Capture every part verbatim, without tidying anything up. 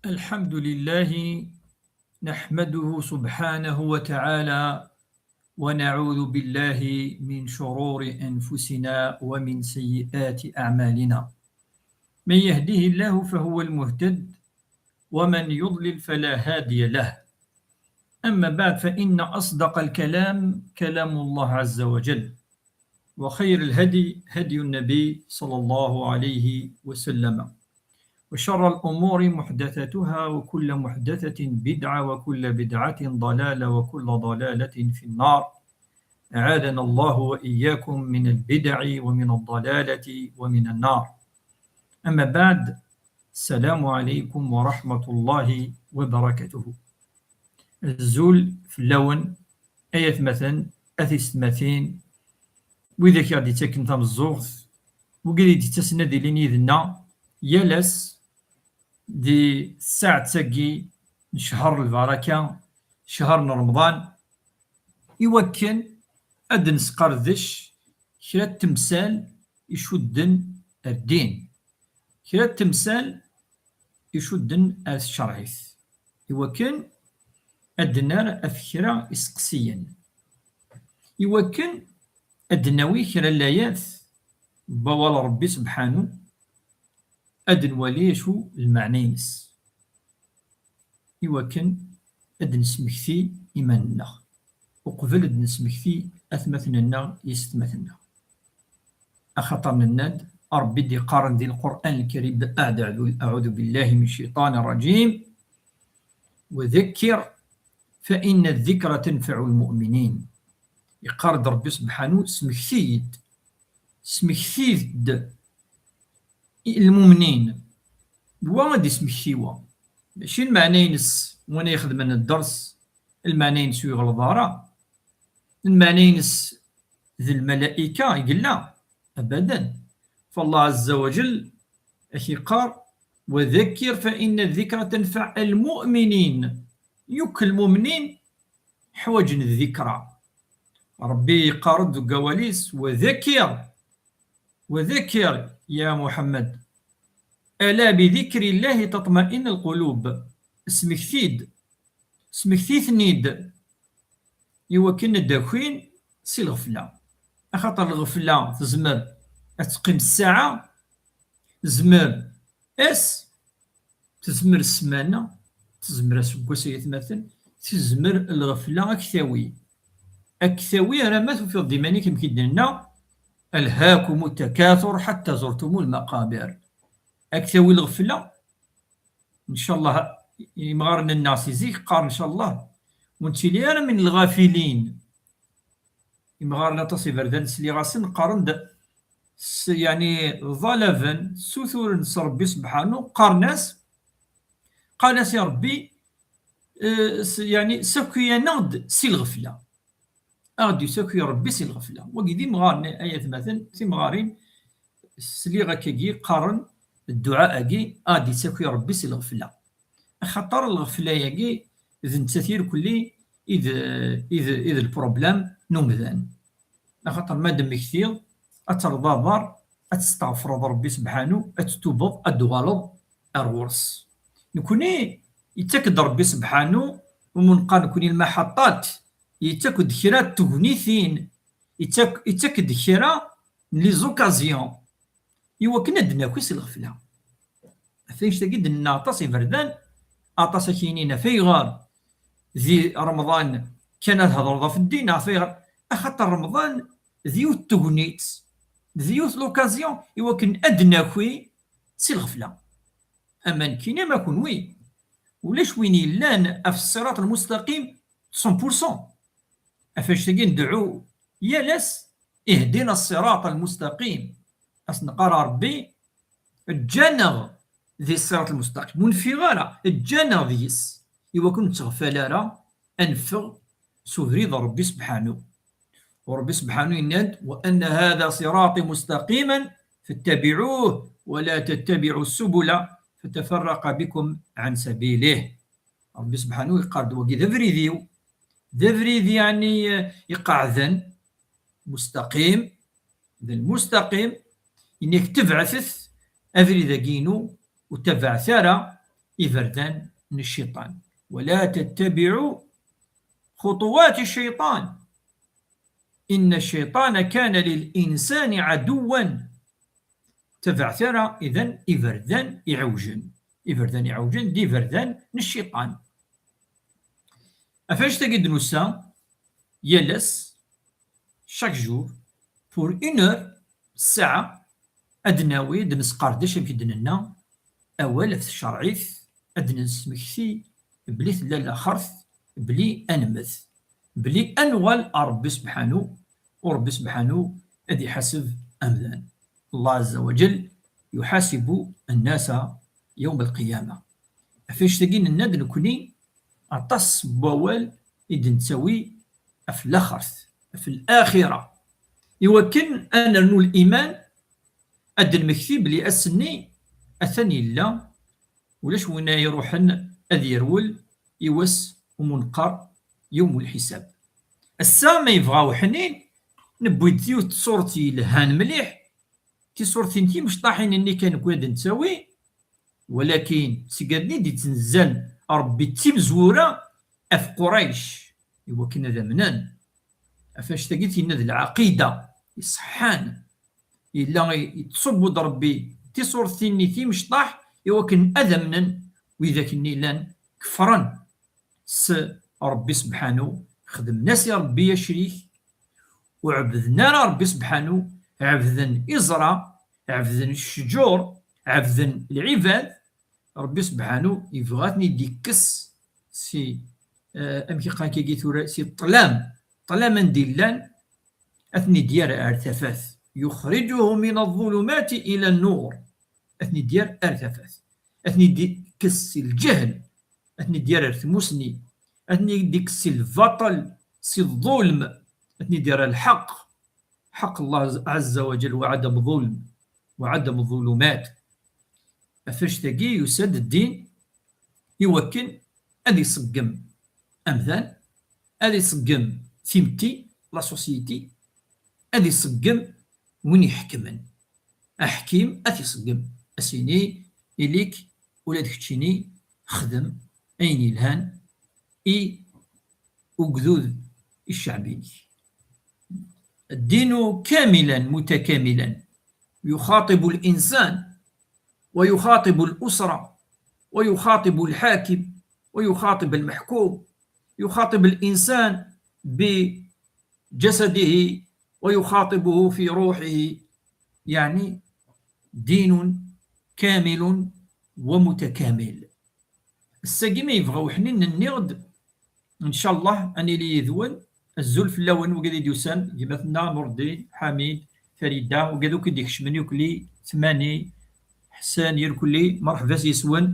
الحمد لله، نحمده سبحانه وتعالى، ونعوذ بالله من شرور أنفسنا ومن سيئات أعمالنا. من يهده الله فهو المهتد، ومن يضلل فلا هادي له. أما بعد، فإن أصدق الكلام كلام الله عز وجل، وخير الهدي هدي النبي صلى الله عليه وسلم، وشر الأمور محدثاتها، وكل محدثة بدعة، وكل بدعة ضلالة، وكل ضلالة في النار. أعاذنا الله وإياكم من البدع ومن الضلالة ومن النار. أما بعد، السلام عليكم ورحمة الله وبركاته. Azul fell-awen, ay atmaten, a tisetmatin, widak i ɣ-d-yettaken tameẓẓuɣt, wigad i d-yettasen ad ilin yid-nneɣ yal ass di tsaɛet-agi n ccher n lbaraka, ccher n Remḍan, iwakken ad d-nesqerdec kra n temsal icudden ar ddin, kra n temsal icudden ar tcerɛit, iwakken ad d-nerr ɣef kra iseqsiyen, iwakken ad d-nawi kra n layat n wawal n Ṛebbi sebḥanu, ad d-nwali acu lmeɛna-ines, iwakken ad d-nesmekti iman-nneɣ, uqbel ad d-nesmekti atmaten-nneɣ, yessetmaten-nneɣ. Axaṭer nenna-d, Ṛebbi d-iqqaren di Lqur'an Lkarim, أعوذ بالله من الشيطان الرجيم، وذكر فإن الذكرى تنفع المؤمنين. Iqqar-d Ṛebbi sebḥanu, smekti-yi-d, smekti-d i lmumnin. Wa ad ismekti wa. Mačči lmeɛna-ines win ixedmen dders, lmeɛna-ines ur yeɣleḍ ara. Lmeɛna-ines d lmalaika i yella? Abadan. فالله عز وجل ak-iqqar, وذكر فإن الذكرى تنفع المؤمنين. Yakk lmumnin ḥwaǧen ddikra. Ṛebbi yeqqar-d deg wawal-is, وذكر، وذكر يا محمد، ألا بذكر الله تطمئن القلوب. Smekti-d, smekti-ten-id, iwakken ad d-akin si lɣefla. Axaṭer lɣefla tezmer ad teqqim ssaɛa, tezmer ass, tezmer ssmana, tezmer aseggas, ay atmaten, tezmer lɣefla ad k-tawi. Ad k-tawi alamma tufiḍ-d iman-ik, amek i d-nenna, ألهاكم التكاثر حتى زرتم المقابر. Ad k-tawi lɣefla, ncallah, imɣaren-nneɣ si zik qqaren, ncallah, ur nettili ara min lɣafilin. Imɣaren aṭas iberdan sliɣ-asen qqaren-d, s-, yeɛni, ḍalaben, ssuturen s Ṛebbi sebḥanu, qqaren-as, qqaren-as i Ṛebbi, eh, s-, yeɛni, ssaki-aneɣ-d si lɣefla. Ad ɣ-d-yessaki Ṛebbi si lɣefla. Wagi d imɣaren, ay atmaten, timɣarin, sliɣ akkagi qqaren dduɛa-agi, ad ɣ-d-yessaki Ṛebbi si lɣefla. Axaṭer lɣefla-agi d nettat irkelli i d, i d, i d lproblem n umdan. Axaṭer ma d-mmektiɣ, ad terreḍ aḍar, ad testeɣfreḍ Ṛebbi sebḥanu, ad tettubeḍ, ad d-tuɣaleḍ ar ɣur-s. Nekni, yettak-d Ṛebbi sebḥanu, umi neqqar nekni lmaḥaṭṭat, yettak-d kra n tegnitin, yettak-, yettak-d kra n les occasions, iwakken ad d-naki si lɣefla. Ɣef annect-agi d-nenna aṭas iberdan, aṭas ak-yinin ɣef ayɣer di Remḍan kan ad hedreḍ ɣef ddin, ɣef ayɣer, axaṭer Remḍan d yiwet tegnit, d yiwet l'occasion iwakken ad d-naki si lɣefla. Ama nekkini ama kunwi, ulac win yellan ɣef ṣṣirat lmustaqim cent pour cent. Ɣef annect-agi ndeɛɛu yal ass, اهدنا الصراط المستقيم. Ad s-neqqar a Ṛebbi, eǧǧ-aneɣ di ṣṣirat lmustaqim, ur nfiɣ ara, eǧǧ-aneɣ deg-s, iwakken ur nettɣfal ara, ad neffeɣ s ubrid n Ṛebbi sebḥanu. U Ṛebbi sebḥanu yenna-d, وأن هذا صراطي مستقيما فاتبعوه ولا تتبعوا السبل فتفرق بكم عن سبيله. Ṛebbi sebḥanu yeqqar-d, wagi d abrid-iw, d abrid yeɛni, eh, iqeɛden, mustaqim, d lmustaqim, yenna-k tebɛet abrid-agi-inu, ur tabaɛet ara iberdan n cciṭan. ولا تتبعوا خطوات الشيطان إن الشيطان كان للإنسان عدوا. Tabeɛt ara, idan, iberdan iɛewjen. Iberdan iɛewjen d iberdan n cciṭan. Ɣef annect-agi d-nusa yal ass, chaque jour, pour une heure, ssaɛa, ad d-nawi, ad d-nesqerdec, amek i d-nenna, awal ɣef tcerɛit, ad d-nesmekti belli tella laxert, belli ad nemmet, belli ad nuɣal ar Ṛebbi sebḥanu, u Ṛebbi sebḥanu ad iḥaseb amdan. Allah azza wa jall yuḥasibu nnasa yawm al-qiyama. Ɣef annect-agi nenna-d nekni aṭas n wawal i d-nettawi ɣef laxert, ɣef laxira, iwakken ad nernu liman, ad d-nmekti belli ass-nni atan yella, ulac win ara iruḥen ad yerwel i wass umunqer, yawm lḥisab. Ass-a, ma yebɣa uḥnin, newwi-d yiwet n tṣuṛt yelhan mliḥ, tiṣuṛtin timecṭaḥin-nni kan nekni ad d-nettawi, walakin seg anni d-ittnezzal Ṛebbi d timezwura ɣef Qurayc, iwakken ad amnen. Ɣef annect-agi tinna d lɛaqida iṣeḥḥan, yella yettṣubbu-d Ṛebbi tiṣuṛtin-nni timecṭaḥ iwakken ad amnen widak-nni llan kefren s Ṛebbi sebḥanu, xedmen-as i Ṛebbi acrik, ur ɛebbden ara Ṛebbi sebḥanu, ɛebden iẓra, ɛebden ccǧur, ɛebden lɛibad. Ṛebbi sebḥanu yebɣa ad ten-id-ikkes si, eh, amek i qqaren akkagi tura, si ṭṭlam, ṭṭlam anda i llan, ad ten-id-yerr ar tafat. يخرجهم من الظلمات إلى النور. Ad ten-id-yerr ar tafat. Ad ten-id-ikkes si lǧehl. Ad ten-id-yerr ar tmusni. Ad ten-id-ikkes si lbaṭel, si ḍḍulm. Ad ten-id-yerr ar lḥeqq. حق الله عز وجل وعدم ظلم وعدم الظلمات. Ɣef annect-agi yusa-d ddin iwakken ad iṣeggem amdan, ad iṣeggem timetti, la société, ad iṣeggem win iḥekmen. Aḥkim ad t-iṣeggem, ad s-yini: ili-k ula d keččini, xdem ayen yelhan i ugdud, i cceɛb-inek. الدين كاملا متكاملا، يخاطب الإنسان ويخاطب الأسرة ويخاطب الحاكم ويخاطب المحكوم، يخاطب الإنسان بجسده ويخاطبه في روحه، يعني دين كامل ومتكامل. Ass-agi ma yebɣa uḥnin, nniɣ-d, ncallah ad nili yid-wen. Azul fell-awen wigad i d-yusan, gma-tneɣ Nurdin, Ḥamid, Farida, wigad akk i d-ikecmen, irkelli, Tmani, Ḥsen, irkelli, merḥba s yes-wen.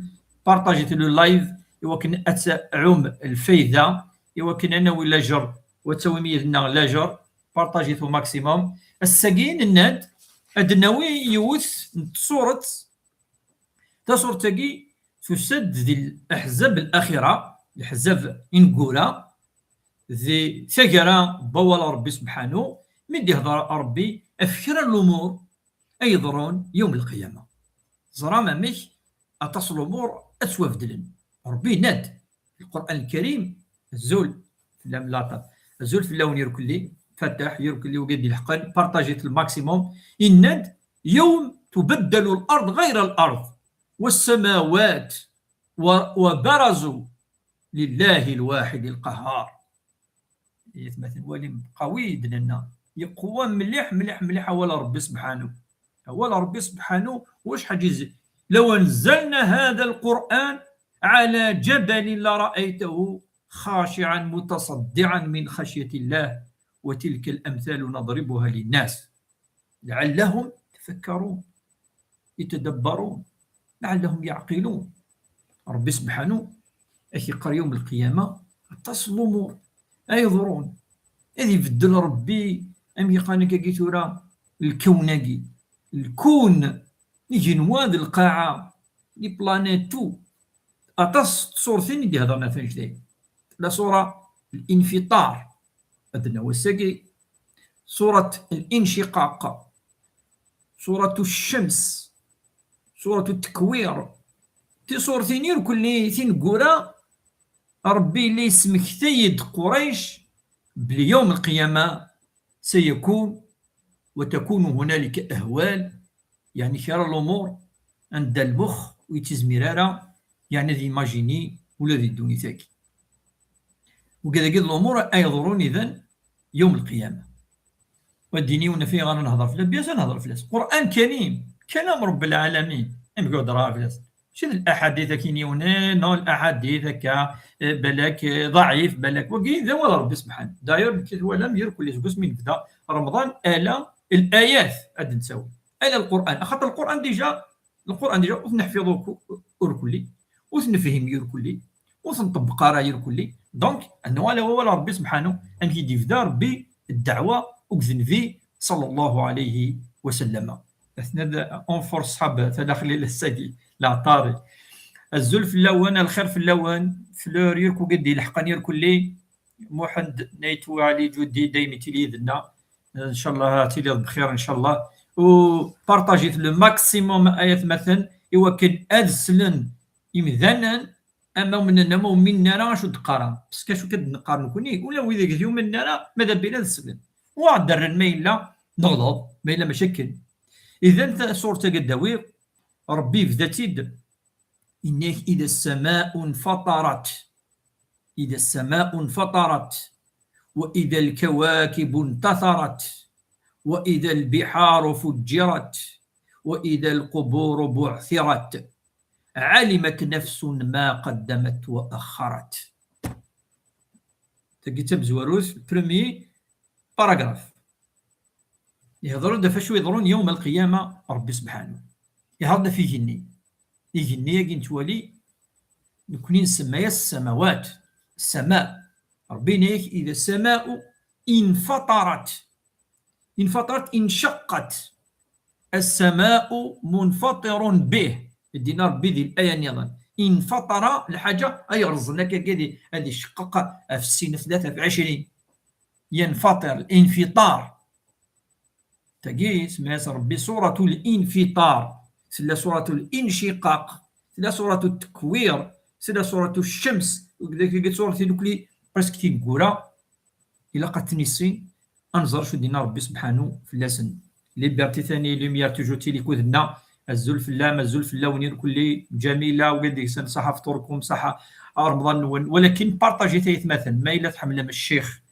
Partajit le live iwakken ad tɛum lfayda, iwakken ad nawi lajer, u ad tawim yid-neɣ lajer. Partajit au maximum. Ass-agi nenna-d ad d-nawi yiwet n tsuret. Taṣuṛt-agi tusa-d di leḥzab n laxira, leḥzab ineggura, di taggara n wawal n Ṛebbi sebḥanu, mi d-ihdeṛ Ṛebbi ɣef kra n lumuṛ ay iḍerrun yawm lqiyama. Teẓram amek aṭas n lumuṛ ad ttwabeddlen. Ṛebbi yenna-d, Lqur'an Lkarim, azul fell-am laṭa, azul fell-awen irkelli, Fatah, irkelli wigi d-ileḥqen, partajit le maximum, yenna-d: يوم تبدل الأرض غير الأرض والسماوات و-، وبرزوا لله الواحد القهار. Yatmaten, walim qawi d-nenna. Yeqwa mliḥ, mliḥ, mliḥ awal Ṛebbi sebḥanu. Awal Ṛebbi sebḥanu, wac ḥaǧa iz-, لو أنزلنا هذا القرآن على جبل لرأيته خاشعا متصدعا من خشية الله وتلك الأمثال نضربها للناس لعلهم يتفكرون يتدبرون لعلهم يعقلون. Ṛebbi sebḥanu ad k-iqqar yawm lqiyama aṭas n lumuṛ ay iḍerrun. Ad ibeddel Ṛebbi, amek i qqaren akkagi tura, lkawn-agi, lkun, igenwan d lqaɛa, les planètes, tout. Aṭas n tṣurtin i d-ihedṛen ɣef annect-agi. La ṣura Linfiṭar, ad d-nawi ass-agi, ṣurat Linciqaq, ṣurat Ccams, ṣurat Tekwir, Tiṣurtin irkelli tineggura, Ṛebbi yella yesmektay-d Qurayc belli yawm lqiyama sayakun wa takunu hunalika ahwal, yeɛni kra n lumuṛ anda lmux ur yettizmir ara, yeɛni ad yimajini ula di ddunit-agi. Wigad-agi d lumuṛ ay yeḍrun idan yawm lqiyama. Wa d-yini yiwen ɣef ayɣer ad nehḍer fell-as, bien sûr ad nehḍer fell-as. Qur'an Karim, kalam Ṛebbi lɛalamin, amek ur hedṛeɣ ara fell-as? Mačči d laḥadit akin yiwen, eh, non, laḥadit akka, eh, balak, eh, ḍɛif, balak. Wagi d awal Ṛebbi subḥan. D'ailleurs, nekk twalam irkelli seg wasmi nebda Remḍan, ala layat ad d-nettawi. Ala Lqur'an, axaṭer Lqur'an déjà, Lqur'an déjà ur t-neḥfiḍ ur-, irkelli, ur t-nefhim irkelli, ur t-nṭebbeq ara irkelli. Donc, ad nuɣal ar wawal Ṛebbi subḥanu, amek i d-yebda Ṛebbi ddeɛwa akked Nnbi ṣalla Llahu ɛalayhi wa sallama. Atna d unfur ṣṣḥab tadaxli lessagi, leɛṭari. Azul fell-awen, lxir fell-awen, Fleur, irkuged ileḥqen irkelli, Muḥend Nayt Waɛli Ǧudi, daymi tili yid-nneɣ. Ncallah ad tiliḍ bxir, ncallah. U partajit le maximum ay atmaten, i wakken ad slen imdanen, ama umnen, ama uminen ara acu d-qqaren. Parce que acu kan d-neqqar nekni, ula wid i d-yumnen ara, ma d abila ad slen. U ad d-rren ma yella neɣleḍ, ma yella mačči akken. Idan ta-, ṣṣuṛt-agi ad d-awiɣ, Ṛebbi yebda-tt-id, yenna-yak: إذا السماء انفطرت، إذا السماء انفطرت، وإذا الكواكب انتثرت، وإذا البحار فجرت، وإذا القبور بعثرت، علمت نفس ما قدمت وأخرت. Tagi d tamezwarut, le premier paragraphe. Ihḍer-d ɣef acu yeḍrun yawm al-qiyama Ṛebbi subḥanu. Ihḍer-d ɣef igenni. Igenni-agi nettwali, nekni nsemma-yas ssamawat, ssama. Ṛebbi yenna-yak: إذا السماء انفطرت. انفطرت، انشقت. السماء منفطر به. Yenna Ṛebbi di laya nniḍen. انفطر, lḥaǧa ay yerẓen akka, ad, ad iceqqeq ɣef sin, tlata, ɣef ɛecrin. ينفطر، الانفطار. Tagi, semma-yas Ṛebbi Suratul Infiṭar, tella Suratul Inciqaq, tella Suratul Tekwir, tella Suratul Ccems, dagi ṣṣuṛat-agi nekkni presque tineggura, ilaq ad ten-nissin, ad nẓer acu d-yenna Ṛebbi subḥanu fell-asen. Liberté tani, lumière toujours tili akked-nneɣ, azul fell-am, azul fell-awen irkelli, Ǧamila, wid deg-sen, ṣaḥa fṭurkum, ṣaḥa Remḍan-nwen, walakin partajit ay atmaten, ma yella tḥemmlem ccix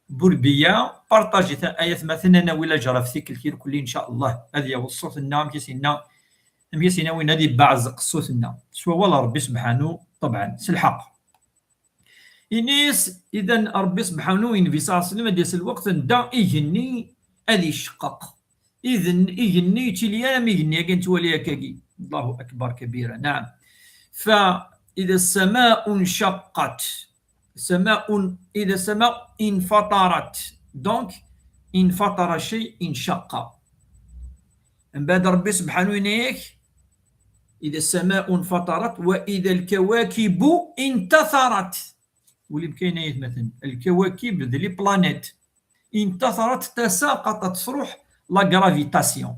Burbiya, partajit ay atmaten, ad nawi lajer ɣef tikkelt irkelli, ncallah, ad yaweḍ ṣṣut-nneɣ, amek i s-yenna, amek i s-yenna win ad ibeɛzeq ṣṣut-nneɣ. S wawal Ṛebbi subḥanu, ṭebɛen, s lḥeqq. Ini-as, idan Ṛebbi subḥanu, i Nnbi ṣalla Llahu ɛalayhi wa sallam, ad d-yas lweqt anda igenni ad iceqqeq. Igenni, igenni yettili ara am igenni-agi nettwali akkagi. Allahu akbar kabira, naɛam. Fa ida ssamau ncaqqat, ssamau, ida ssamau infatarat. Donc, infatara chay incaqa. Mbeɛd Ṛebbi subḥanu yenna-yak, ida ssamau nfatarat, wa ida lkawakibu intatarat. Wali mkayen ay atmaten, lkawakib d les planètes. Intatarat, tasa, qaṭa, tṛuḥ la gravitation.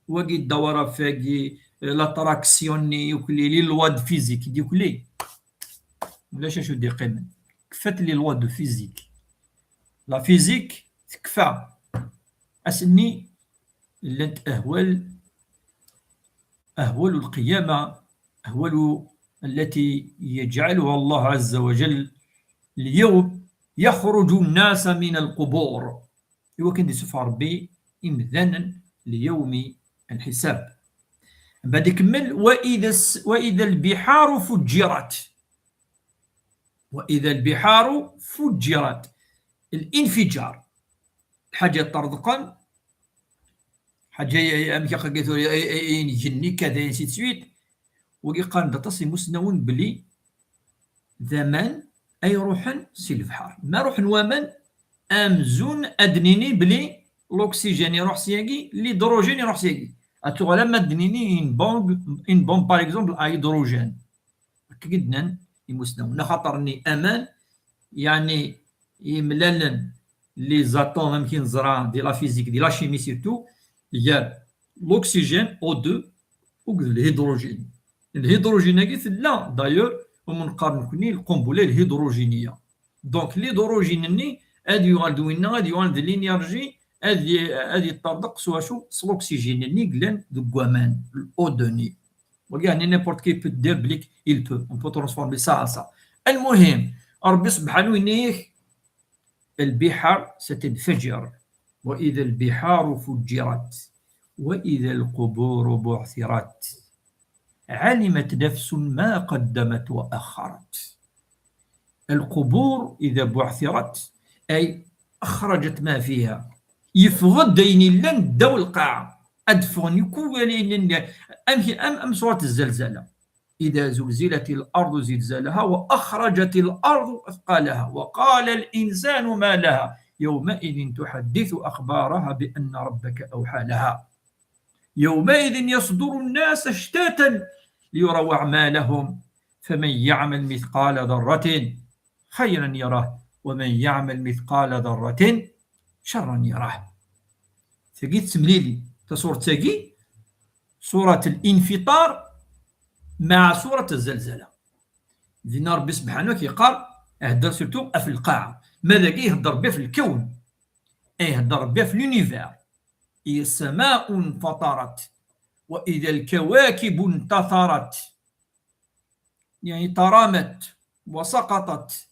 Wagi ddawra fagi, l'attraction-nni, yukli, les lois de physique, yukli. Ulac acu d-iqqimen. Kfat les lois de physique. La physique tekfa. Ass-nni llant ahwal, ahwal lqiyama, ahwal التي يجعلها الله عز وجل اليوم يخرج الناس من القبور. Iwakken ad d-isuffeɣ Ṛebbi imdanen liyawmi lḥisab. Mbeɛd ikemmel, wa ida s-, wa ida lbiḥaru fuǧǧirat. Wa ida lbiḥaru fuǧǧirat. Linfijar. Lḥaǧa ṭṭerḍqen, ḥaǧa, amek akka tura, ay, ay, ay, igenni, kada, ainsi de suite. Wagi qqaren-d aṭas imusnawen belli d aman ay ruḥen si lebḥer. Ma ruḥen waman, amzun ad d-nini belli l'oxygène iruḥ syagi, l'hydrogène iruḥ syagi. Ad tuɣal am ad d-nini une bombe, une bombe, par exemple, à hydrogène. Akka i d-nnan imusnawen. Axaṭer-nni aman, yeɛni imlalen les atomes, amek i neẓra di la physique, di la chimie surtout, gar l'oxygène, O deux, akked l'hydrogène. L'hydrogène-agi tella, d'ailleurs, umi neqqar nekkni lqumbula lhidrujiniya. Donc, l'hydrogène-nni ad yuɣal d winna, ad yuɣal d l'énergie, ad y-, ad yeṭṭerḍeq s wacu? S l'oxygène-nni yellan deg waman, l'O deux-nni. Wagi, yeɛni, n'importe qui peut dire belli il peut, on peut transformer ça à ça. المهم, Ṛebbi subḥanahu yenna-yak, البحار ستنفجر، وإذا البحار فجرت، وإذا القبور بعثرت، علمت نفس ما قدمت وأخرت. القبور إذا بعثرت، أي أخرجت ما فيها. Yeffeɣ-d ayen yellan ddaw lqaɛa. Ad ffɣen yakk wayen yellan, am, am, am surat Zzelzala. إذا زلزلت الأرض زلزالها وأخرجت الأرض أثقالها وقال الإنسان ما لها يومئذ تحدث أخبارها بأن ربك أوحى لها. يومئذ يصدر الناس أشتاتا ليروا أعمالهم، فمن يعمل مثقال ذرة خيرا يره، ومن يعمل مثقال ذرة شرا يره. Tagi d temlili. Tasuret-agi, surat Al-Infiṭar, مع surat Zzelzala. Dinna Ṛebbi subḥanahu yeqqar, ihedder surtout ɣef lqaɛa. Ma dagi ihedder Ṛebbi ɣef lkawn. Ihedder Ṛebbi ɣef l'univers. إذا السماء انفطرت، وإذا الكواكب انتثرت، يعني ترامت وسقطت،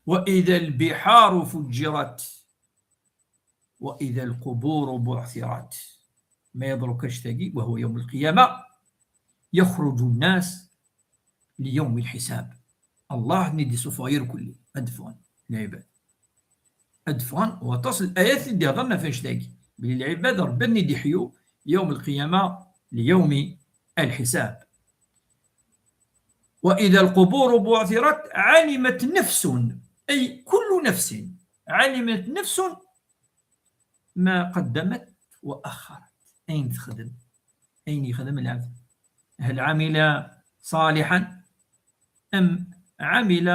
وإذا البحار فجرت، وإذا القبور بعثرت. Ma yeḍru kan ccetagi, وهو يوم القيامة، يخرج الناس ليوم الحساب. Allah ad d-isuffeɣ irkelli, ad d-ffɣen lɛibad. Ad d-ffɣen, waṭas n layat i d-ihedṛen ɣef annect-agi, belli lɛibad Ṛebbi ad d-iḥyu يوم القيامة ليوم الحساب. وإذا القبور بعثرت علمت نفس، أي كل نفس، علمت نفس ما قدمت وأخرت. Ayen texdem, ayen yexdem lɛebd. هل عمل صالحا أم عمل،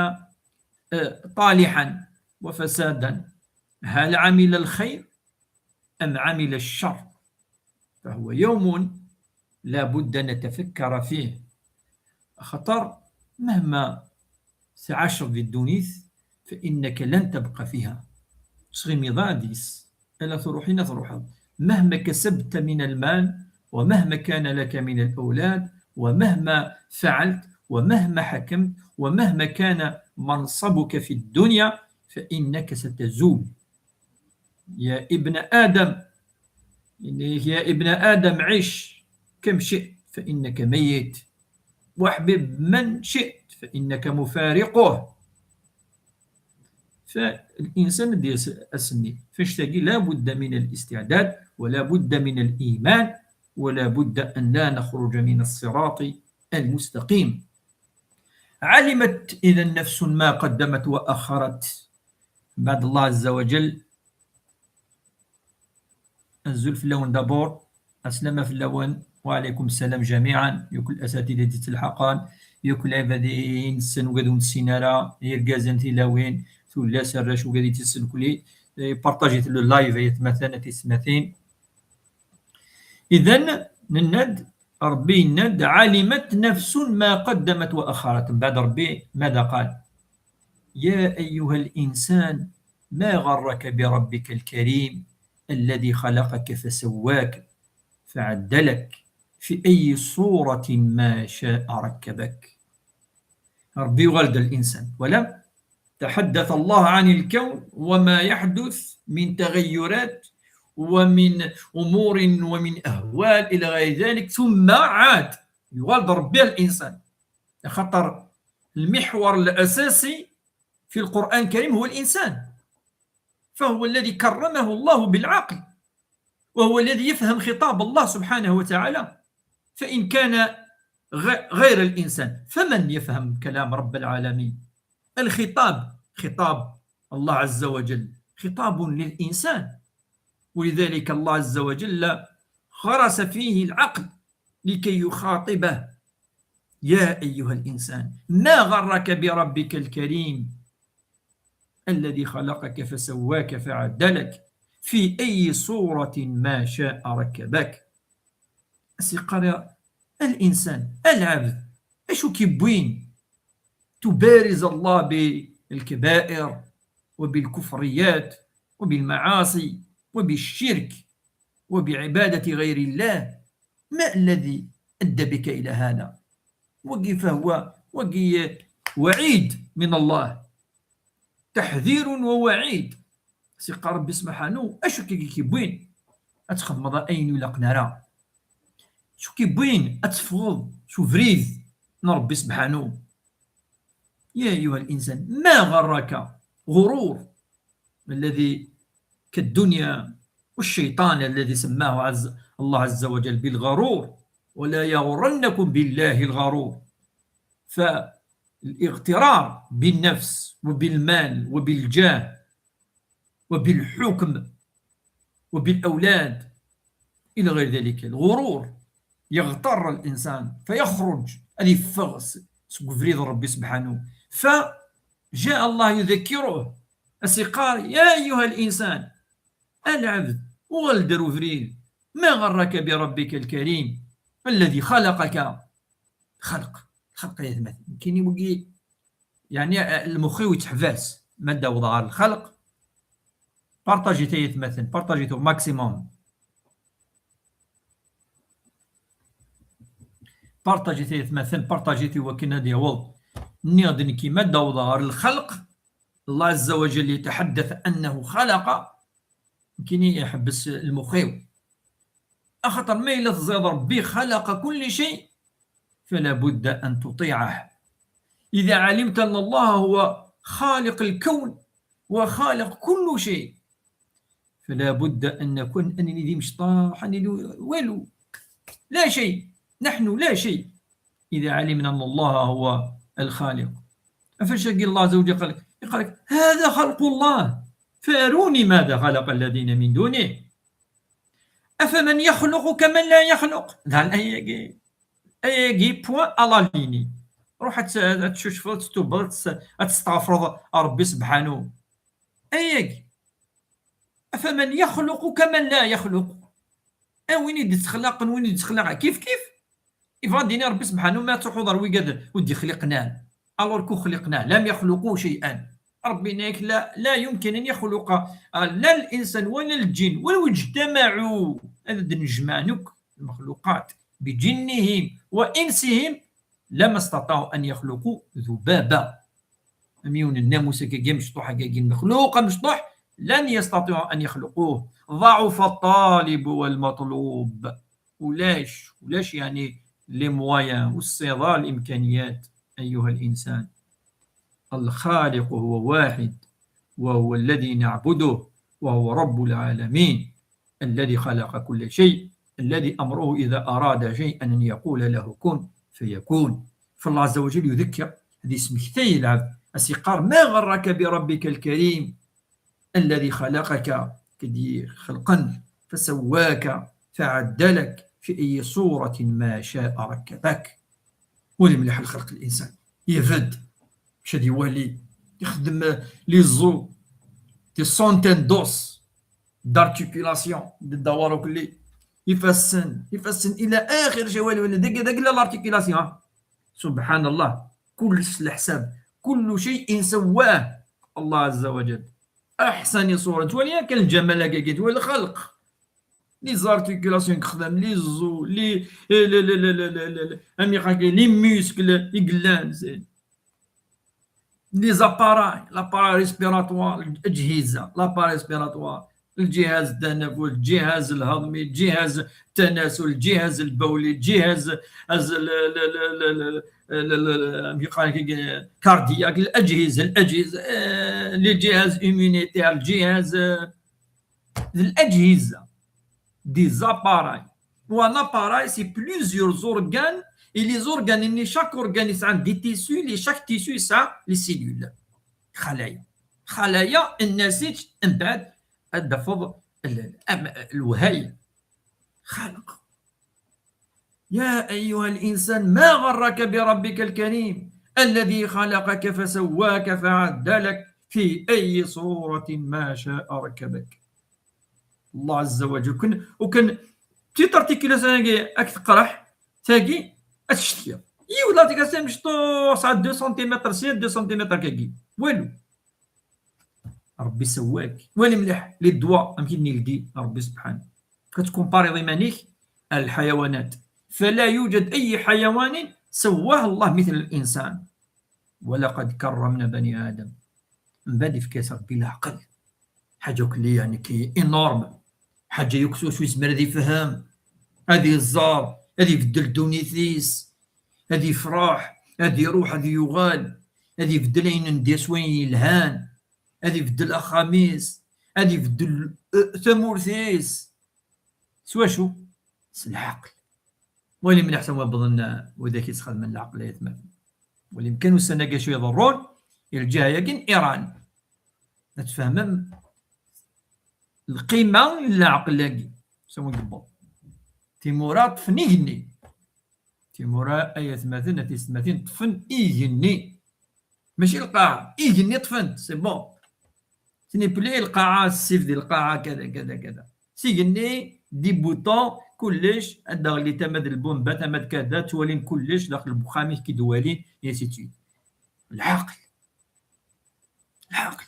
آه، طالحا وفسادا؟ هل عمل الخير أم عمل الشر؟ فهو يوم لا بد نتفكر فيه. Axaṭer مهما تعاش في الدنيا فإنك لن تبقى فيها. Ur tettɣimiḍ ara deg-s. Ala truḥ i truḥeḍ. مهما كسبت من المال، ومهما كان لك من الأولاد، ومهما فعلت، ومهما حكمت، ومهما كان منصبك في الدنيا، فإنك ستزول. يا ابن آدم، يا ابن آدم عش كم شئت فإنك ميت، واحبب من شئت فإنك مفارقه. فالإنسان ديال أسني فاش تاقي لا بد من الاستعداد، ولا بد من الإيمان، ولا بد أن لا نخرج من الصراط المستقيم. علمت إذا نفس ما قدمت وأخرت. بعد الله عز وجل. Azul fell-awen d'abord. Aslama fell-awen. وعليكم السلام جميعا. Yakk l'asatida i d-ittelḥaqen, yakk lɛibad i nessen, wigad ur nessin ara, irgazen, tilawin, tullas, arrac, wigad i d-ittessen kulli. Eh, partaget le live, ay atmaten, a tiyessetmatin. إذن, nenna-d, Ṛebbi yenna-d, علمت نفس ما قدمت وأخرت. Mbeɛd Ṛebbi, ماذا قال؟ يا أيها الإنسان ما غرك بربك الكريم الذي خلقك فسواك فعدلك في أي صورة ما شاء ركبك. Ṛebbi yuɣal-d الإنسان. Voilà. تحدث الله عن الكون وما يحدث من تغيرات ومن أمور ومن أهوال إلى غير ذلك، ثم عاد يغال ربي الإنسان، خاطر المحور الأساسي في القرآن الكريم هو الإنسان، فهو الذي كرمه الله بالعقل، وهو الذي يفهم خطاب الله سبحانه وتعالى، فإن كان غ-، غير الإنسان، فمن يفهم كلام رب العالمين؟ الخطاب خطاب الله عز وجل، خطاب للإنسان، ولذلك الله عز وجل غرس فيه العقل لكي يخاطبه: يا أيها الإنسان ما غرك بربك الكريم الذي خلقك فسواك فعدلك في أي صورة ما شاء ركبك. Asiqar الإنسان، العبد، أشو كيبوين تبارز الله بالكبائر وبالكفريات وبالمعاصي وبالشرك وبعبادة غير الله؟ ما الذي أدى بك إلى هذا؟ وقي فهو وقي وعيد من الله، تحذير ووعيد. سي قال ربي سبحانه، أشو كي كيبوين أتخدم هذا أين يلاقنا راه؟ شو كيبوين أتفوض؟ شو فريد نربي سبحانه؟ يا أيها الإنسان، ما غرك غرور الذي كالدنيا والشيطان الذي سماه عز الله عز وجل بالغرور، ولا يغرنكم بالله الغرور. فالاغترار بالنفس وبالمال وبالجاه وبالحكم وبالأولاد إلى غير ذلك، الغرور، يغتر الإنسان فيخرج، هذه فغس سكفريد ربي سبحانه. فجاء الله يذكره، أسيقار: يا أيها الإنسان، العبد، ولدر فريد، ما غرك بربك الكريم الذي خلقك؟ خلق، خلق يا ثمث كيني وقي، يعني المخي ويتحفاس ما داوض على الخلق. بارطاجي تايت مثلا، بارطاجي تو ماكسيموم. بارطاجي تايت مثلا، بارطاجي تي وكنا ديوض. نيض كيما داوض على الخلق. الله عز وجل يتحدث أنه خلق، كيني يحبس المخيو. أخطر ما إلا تزيد ربي خلق كل شيء، فلا بد أن تطيعه. إذا علمت أن الله هو خالق الكون وخالق كل شيء، فلا بد أن نكون أنني ذي مشطاح، أنني والو، لا شيء، نحن لا شيء. إذا علمنا أن الله هو الخالق، فاش يجي الله عز وجل قال لك، يقول لك: هذا خلق الله، فأروني ماذا خلق الذين من دونه، أفمن يخلق كمن لا يخلق. ذا الآية جي، آية جي بوان على ليني. روح أت-، أتشوشفض، تتوبض، أتستغفرض ربي سبحانه. آية جي. أفمن يخلق كمن لا يخلق. أ وين يدي تخلق، وين يدي تخلق كيف كيف. إفا ديني ربي سبحانه ما تحضر ويقاد ودي خلقنا. ألور كو خلقنا لم يخلقوا شيئا. ربي ناك لا، لا يمكن أن يخلق، آه، لا الإنسان ولا الجن ولو اجتمعوا. هذا نجمع نك المخلوقات بجنهم وإنسهم لما استطاعوا أن يخلقوا ذبابا. أميون الناموس كي مشطوح، كي مخلوق مشطوح، لن يستطيعوا أن يخلقوه. ضعف الطالب والمطلوب. ولاش، ولاش يعني les moyens والصغار الإمكانيات. أيها الإنسان، الخالق هو واحد، وهو الذي نعبده، وهو رب العالمين، الذي خلق كل شيء، الذي أمره إذا أراد شيئا أن يقول له كن فيكون. فالله عز وجل يذكر هذه اسم كثير العبد، أسيقار: ما غرك بربك الكريم الذي خلقك، كدي خلقا، فسواك فعدلك في أي صورة ما شاء ركبك. ولي مليح الخلق الإنسان يفد، مش هاد يولي يخدم les os, des centaines d'os, d'articulations, الدوار كلي يفسن، يفسن إلى آخر شيء، والو دق دق لا l'articulation. سبحان الله، كل الحساب، كل شيء سواه الله عز وجل. أحسن صورة، تولي كان الجمال هكا، كي تولي الخلق. Les articulations يخدم، les os، les، les muscles، يقلان، les appareils، l'appareil respiratoire، الأجهزة، l'appareil respiratoire، الجهاز التنفس، الجهاز الهضمي، الجهاز التناسل، الجهاز البولي، الجهاز، أز-، ال-، ال-، ال-، ال-، ال-، ال-، ال-، يقال كي-، cardiaque، الأجهزة، الأجهزة، آه، les جهاز immunitaire، الجهاز، آه، الأجهزة، des appareils. Un appareil, c'est plusieurs organes, et les organes, chaque organe يسعى des tissus، les، chaque tissu يسعى les cellules. خلايا. خلايا النسيج من بعد تدفض ال-، الأم-، الوهاية. خالق. يا أيها الإنسان ما غرك بربك الكريم الذي خلقك فسواك فعدلك في أي صورة ما شاء ركبك. الله عز وجل. وكان، وكان petite articulation هاكي راك تقرح، Tagi ad tcetkiḍ. Yiwet la dégradation mecṭuḥ, sɛa deux centimètres sya, deux centimètres kagi. Walu. Rebbi sewwak. Wali mliḥ les doigts amek i nildi Rebbi subḥanahu. Ad tkumpariḍ iman-ik ar lḥayawanat. فلا يوجد أي حيوان سواه الله مثل الإنسان. ولقد كرمنا بني آدم. Mbeɛd ifka-as Rebbi leɛqel. Ḥaǧa akk-nni, yeɛni, ki énorme. Ḥaǧa yakk s wacu yezmer ad ifhem, ad iẓer, ad ibeddel ddunit-is, ad ifreḥ, ad iruḥ, ad yuɣal, ad ibeddel ayen n diri s wayen yelhan, ad ibeddel axxam-is, ad ibeddel, eh, tamurt-is. S wacu? S lɛaqel. Wali mliḥ s wabḍen, eh, widak yesxedmen lɛaqel, ay atmaten. Wali kan ussan-agi acu iḍerrun, i lǧiha-agi n Iran. Ad tfehmem lqima n leɛqel-agi. S win yewweḍ. Timura ṭṭfen igenni. Timura, ay atmaten, a tisetmatin, ṭṭfen igenni. Mačči lqaɛa, igenni ṭṭfen-t, c'est bon. Ce n'est plus lqaɛa, ssif di lqaɛa, kada, kada, kada. S igenni, des boutons, kullec, ad d-aɣli tama d lbumba, tama d kada, ttwalin kullec, daxel n uxxam-ik ki d-walin, et ainsi de suite. العقل. العقل.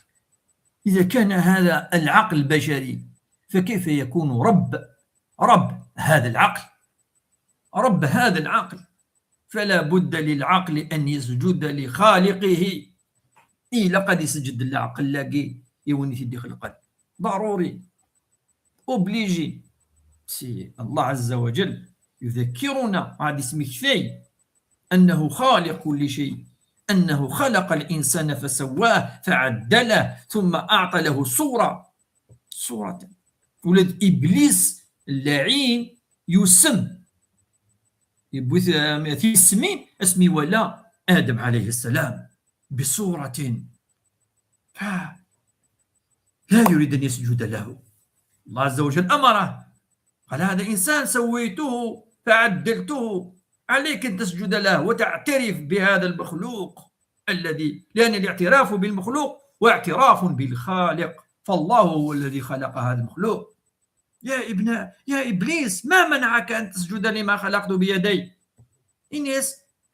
إذا كان هذا العقل البشري، فكيف يكون رب، رب هذا العقل؟ رب هذا العقل. فلا بد للعقل أن يسجد لخالقه. Ilaq ad iseǧǧed leɛqel-agi i win i t-id-ixelqen. Ḍaruri. Obligé. Si Allah Azza wa Jal يذكرنا, ad ismektay, أنه خالق كل شيء، أنه خلق الإنسان فسواه فعدله ثم أعطى له صورة، صورة. Ula d Iblis, llaɛin, yusem. Yewwi t-, tismin, asmi wala Adam alayhi ssalam. بصورة. ف-، لا يريد أن يسجد له. الله عز وجل أمره، قال: "هذا إنسان سويته فعدلته، عليك أن تسجد له وتعترف بهذا المخلوق الذي"، لأن الاعتراف بالمخلوق واعتراف بالخالق، فالله هو الذي خلق هذا المخلوق. يا ابن، يا إبليس، ما منعك أن تسجد لما خلقت بيدي؟ Ini-as,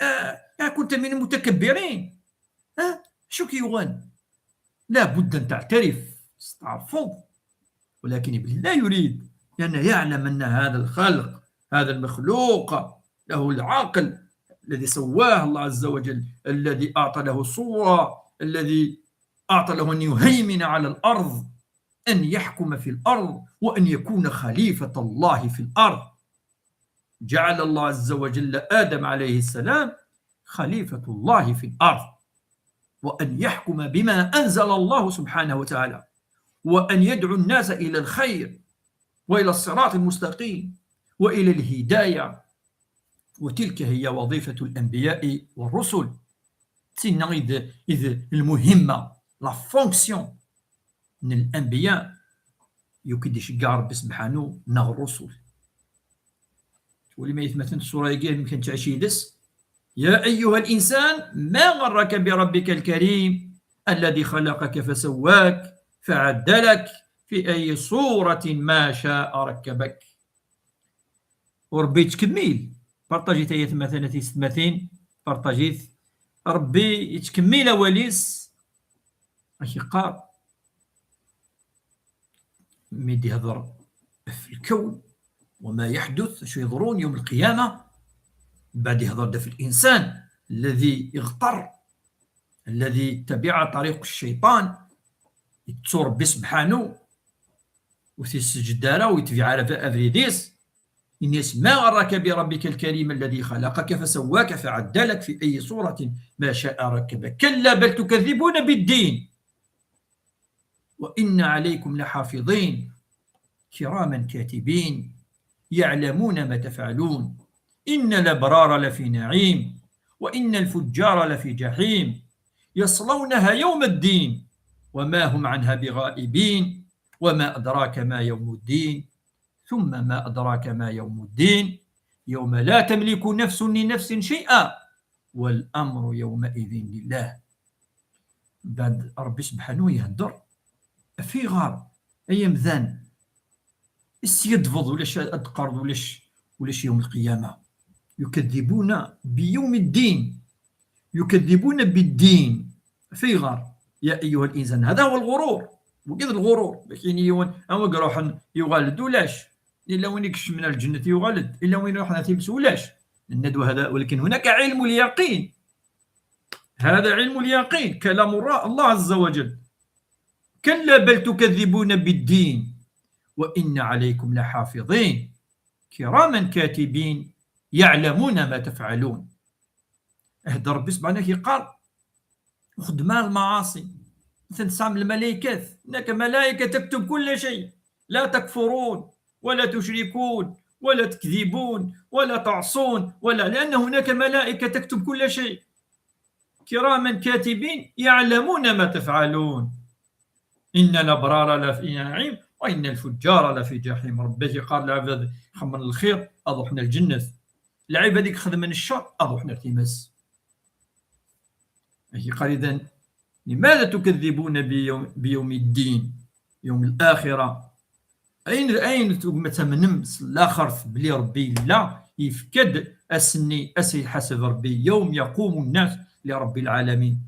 ah, ah, كنت من المتكبرين. Ah, acu k-yuɣen? لا بد أن تعترف, testeɛrfeḍ. ولكن إبليس لا يريد، لأنه يعلم أن هذا الخلق، هذا المخلوق، له العقل الذي سواه الله عز وجل، الذي أعطى له صورة، الذي أعطى له أن يهيمن على الأرض، أن يحكم في الأرض، وأن يكون خليفة الله في الأرض. جعل الله عز وجل آدم عليه السلام خليفة الله في الأرض، وأن يحكم بما أنزل الله سبحانه وتعالى، وأن يدعو الناس إلى الخير وإلى الصراط المستقيم وإلى الهداية. وتلك هي وظيفة الأنبياء والرسل. Tinna i d, i d lmuhimma, la fonction n lanbiya, yak i d-iceggeɛ Rebbi sebḥanu, neɣ ṛṛusul. Twalim ay atmaten ṣṣura-agi amek nettɛic yid-s? يا أيها الإنسان ما غرك بربك الكريم الذي خلقك فسواك فعدلك في أي صورة ما شاء ركبك. U Rebbi yettkemmil. Partajit ay atmaten a tisetmatin, partajit. Rebbi yettkemmil awal-is, ad k-yeqqar, mi d-ihder ɣef lkawn, وما يحدث, acu yeḍrun yawm lqiyama, mbeɛd ihder-d ɣef الإنسان الذي اغتر، الذي تبع طريق الشيطان, yettu Rebbi sebḥanu, ur t-yesseǧǧed ara, ur yetbiɛ ara abrid-is. Ini-as: ما غرك بربك الكريم الذي خلقك فسواك فعدلك في أي صورة ما شاء ركبك. كلا بل تكذبون بالدين وإن عليكم لحافظين كراما كاتبين يعلمون ما تفعلون. إن الأبرار لفي نعيم وإن الفجار لفي جحيم يصلونها يوم الدين وما هم عنها بغائبين. وما أدراك ما يوم الدين. ثم ما أدراك ما يوم الدين. يوم لا تملك نفس لنفس شيئا والأمر يومئذ لله. Mbeɛd Rebbi sebḥanu ihedder ɣef iɣar, ay amdan, iskaddbeḍ ulac, ad d-teqqareḍ ulac, ulac yawm lqiyama. يكذبون بيوم الدين. يكذبون بالدين. Ayɣer? يا أيها الإنسان، هذا هو الغرور. وكذا الغرور، لكن يوم أما يروح يغالد ولاش، إلا وين يكشف من الجنة يغالد، إلا وين يروح نتيبس ولاش. الندوة هذا، ولكن هناك علم اليقين. هذا علم اليقين، كلام الر-، الله عز وجل. كلا بل تكذبون بالدين وإن عليكم لحافظين كراما كاتبين يعلمون ما تفعلون. هذا ربي سبحانه يقال خدمان المعاصي. مثلا تسعة من الملائكات، هناك ملائكة تكتب كل شيء، لا تكفرون ولا تشركون ولا تكذبون ولا تعصون، ولا، لأن هناك ملائكة تكتب كل شيء. كراما كاتبين يعلمون ما تفعلون. إن الأبرار لفي نعيم وإن الفجار لفي جحيم. ربي يقال العباد خمر الخير أضحنا الجنة، العباد يخدم الشر أضحنا التماس. يقال إذن لماذا تكذبون بيوم، بيوم الدين، يوم الآخرة؟ أين، أين تقوم تمنم الآخر بلي ربي لا يفكد أسني أسي حسب ربي يوم يقوم الناس لرب العالمين؟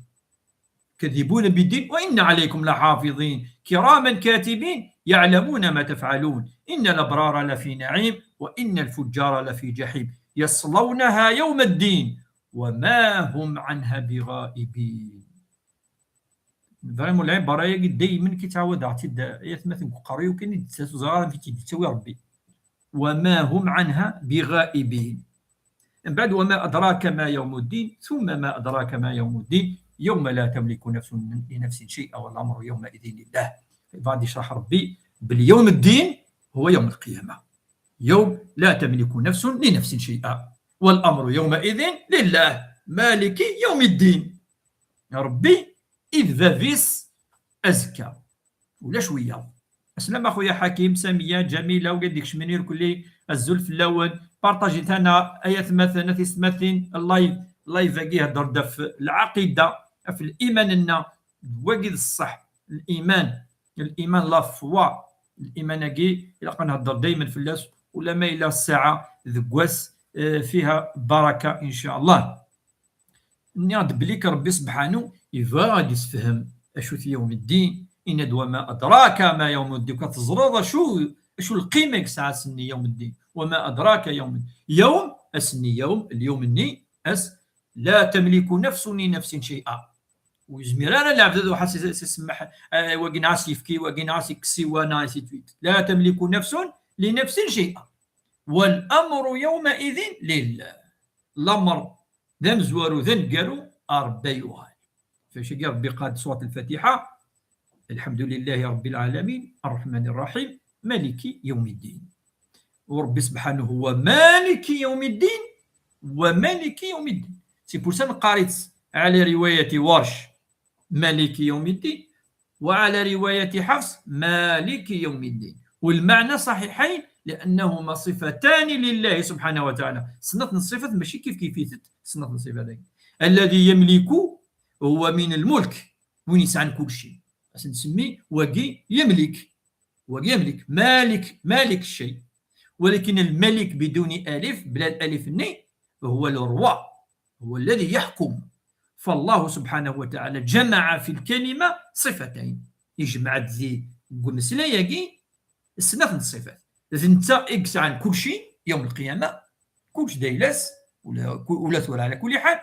كذبون بالدين وإن عليكم لحافظين كراما كاتبين يعلمون ما تفعلون إن الأبرار لفي نعيم وإن الفجار لفي جحيم يصلونها يوم الدين وما هم عنها بغائبين. Vraiment العبارة ياكي دايما كي تعاود عطيد يا ثماثن قريو كان يتساسو زغارا في كي تسوي ربي. وما هم عنها بغائبين. من بعد وما أدراك ما يوم الدين ثم ما أدراك ما يوم الدين يوم لا تملك نفس لنفس شيئا والأمر يومئذ لله. بعد يشرح ربي باليوم الدين هو يوم القيامة، يوم لا تملك نفس لنفس شيئا والأمر يومئذ لله مالك يوم الدين. ربي إذ بابيس أزكى ولا شوية. السلام أخويا حكيم، سامية، جميلة، وقد يكشمني الكل، الزول في اللون، بارطاجي ثانا، آيات مثلا، في سماثين، اللايف، اللايف أكي يهدر دا في العقيدة، في الإيمان لنا، وقد الصح، الإيمان، الإيمان لا فوا، الإيمان أكي، إلا قنهدر دايما في اللاس، ولا ما إلا الساعة، ذقواس، آه، فيها بركة إن شاء الله. نيغد بليك ربي سبحانه يبغى غادي يسفهم أشو في يوم الدين. إن وما أدراك ما يوم الدين، كتزرد أشو، أشو القيمة يسعى سني يوم الدين. وما أدراك يوم الدين. يوم أسني يوم، اليوم الني أس لا تملك نفس لنفس شيئا. ويزمير أنا لا عبد الواحد سي-، سي-، سمح، آه، وقناس يفكي، وقناس يكسي، وناس يتويت. لا تملك نفس لنفس شيئا. والأمر يومئذ لله. الأمر ذا مزوارو ذا نقارو أربي وغالي. فاش يجي ربي قاد سورة الفاتحة: الحمد لله رب العالمين الرحمن الرحيم مالك يوم الدين. وربي سبحانه هو مالك يوم الدين ومالك يوم الدين. سي بور سا نقاريت على رواية ورش مالك يوم الدين، وعلى رواية حفص مالك يوم الدين، والمعنى صحيحين لأنهما صفتان لله سبحانه وتعالى. سنة الصفات ماشي كيف كيف يثت سنة الصفات ذاك. الذي يملك هو من الملك، وين يسعن كل شيء. أس نسمي وقي يملك، وقي يملك، مالك، مالك الشيء. ولكن الملك بدون ألف، بلا الألف ني، هو الروا، هو الذي يحكم. فالله سبحانه وتعالى جمع في الكلمة صفتين، يجمع ذي قمسلاياكي سنة الصفات. ذنتا إكس عن كل شيء يوم القيامة، كلش دايلاس ولا، ولا ثورة على كل حال،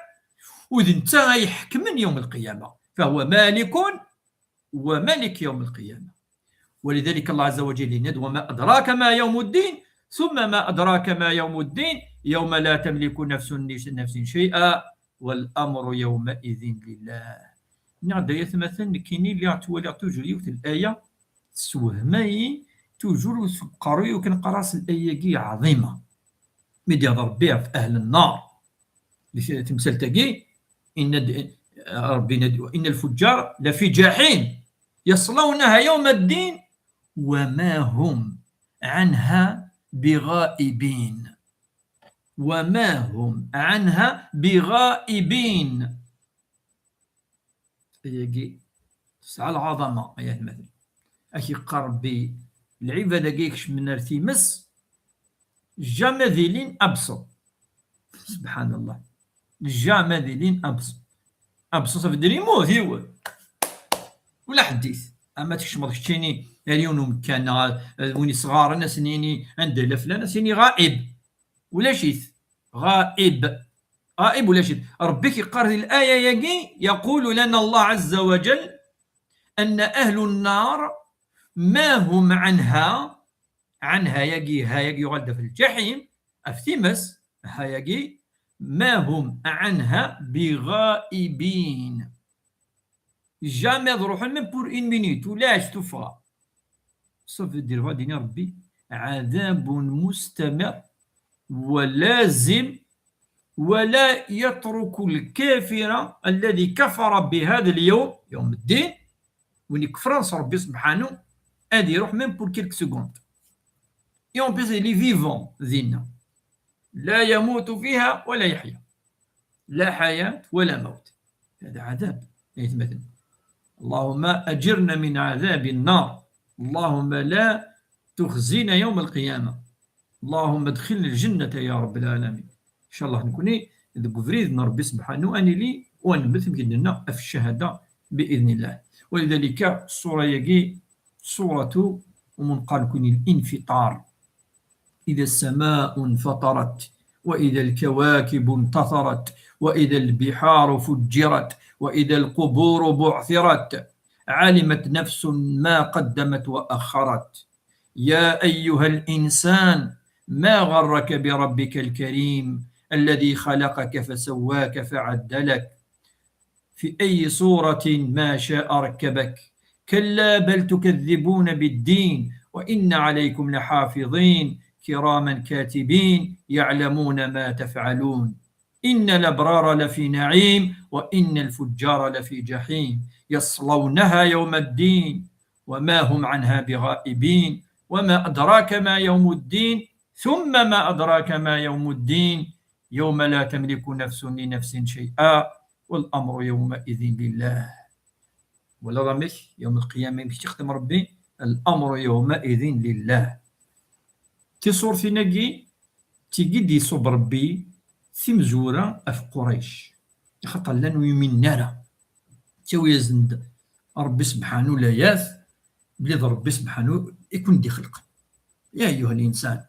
وذنتا يحكم يوم القيامة، فهو مالك ومالك يوم القيامة. ولذلك الله عز وجل ينادي: وما أدراك ما يوم الدين، ثم ما أدراك ما يوم الدين، يوم لا تملك نفس لنفس شيئا، والأمر يومئذ لله. نعد يا ثمثل نكيني اللي غتولي توجور يوث الآية تسوهمي توجور وسقاري وكنقراس الآية كي عظيمة. ميديا ربي في أهل النار. تمثال تاكي، إن د-، ربي ند-، إن الفجار لفي جحيم يصلونها يوم الدين وما هم عنها بغائبين. وما هم عنها بغائبين. هي تسعى العظمة، هي المثل. أكي قربي العبادة كيكش من ارتمس، جامع ذيلين أبسط. Subhanallah. Jamais ad ilin absent. Absent, ça veut dire yemmut yiwen. Ula ḥeddit. Ama tkecmeḍ keččini ar yiwen umekkan, neɣ win isɣaren, ad sen-yini anda yella flan, ad sen-yini غائب. Ulac-it. غائب. غائب ulac-it. Rebbi k-yeqqar di laya-agi, يقول لنا الله عز وجل أن أهل النار ما هم عنها, عنها-agi, ha-agi yuɣal-d ɣef lǧaḥim, ɣef times, ha-agi, ما هم عنها بغائبين. Jamais ad ruḥen, même pour une minute, ulac tuffɣa. Ça veut dire, va d-ini Rebbi, عذاب مستمر ولازم ولا يترك الكافر الذي كفر بهذا اليوم, يوم الدين, win ikefren s Rebbi سبحانه, ad iruḥ même pour quelques secondes. Et en plus, il est vivant dinna. لا يموت فيها ولا يحيا. لا حياة ولا موت. هذا عذاب. Ay atmaten. اللهم أجرنا من عذاب النار. اللهم لا تخزينا يوم القيامة. اللهم ادخلنا الجنة يا رب العالمين. إن شاء الله نكوني deg ubrid n Rebbi سبحانه, ad nili u ad nemmet, am akken d-nenna, ɣef ccahada بإذن الله. ولذلك الصورة-agi, صورة, umi neqqar nekkini الانفطار. إذا السماء انفطرت، وإذا الكواكب انتثرت، وإذا البحار فجرت، وإذا القبور بعثرت، علمت نفس ما قدمت وأخرت. يا أيها الإنسان، ما غرك بربك الكريم الذي خلقك فسواك فعدلك في أي صورة ما شاء ركبك. كلا بل تكذبون بالدين وإن عليكم لحافظين كراما كاتبين يعلمون ما تفعلون. إن الأبرار لفي نعيم وإن الفجار لفي جحيم يصلونها يوم الدين وما هم عنها بغائبين وما أدراك ما يوم الدين ثم ما أدراك ما يوم الدين يوم لا تملك نفس لنفس شيئا والأمر يومئذ لله. Wala amek, yawm lqiyama, amek tt-ixdem Rebbi? الأمر يومئذ لله. Tiṣurtin-agi d tigi d-iṣubb Rebbi timezwura ɣef Qurayc, axaṭer llan ur yuminen ara. Ttawi-yasen-d Rebbi sebḥanu layat belli d Rebbi sebḥanu i ken-id-ixelqen. يا أيها الإنسان،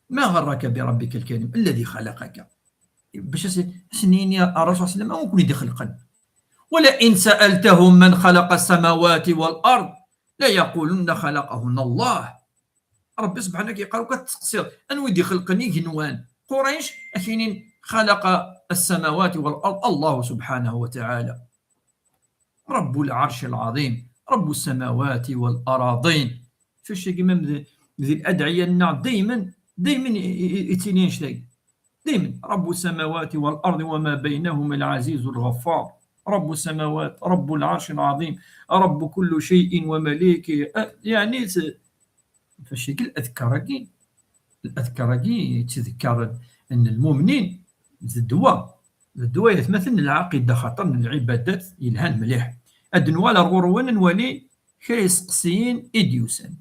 ما غرك بربك الكريم الذي خلقك. Bac as-, as-nini a Rasul sallam, a wi ken-id-ixelqen. ولئن سألتهم من خلق السماوات والأرض ليقولن خلقهن الله. Rebbi subḥanahu yeqqar, ur k-tettseqsiḍ anwa i d-ixelqen igenwan, Qurayc, ad k-inin خلق السماوات والأرض الله سبحانه وتعالى. رب العرش العظيم، رب السماوات والأراضين. Ɣef wacagi, même di, di ladɛiya-nneɣ, daymen, daymen i, i, i, yettili annect-agi. دايما، رب السماوات والأرض وما بينهما العزيز الغفار. رب السماوات، رب العرش العظيم، رب كل شيء ومليكه. أه، يعني س-، فاش يقول الأذكار كي، الأذكار كي يتذكر أن المؤمنين الدواء، الدواء يتمثل العقيدة، خاطر العبادات يلهان مليح. أدنوال الغرون نولي كيسقسين إديوسن.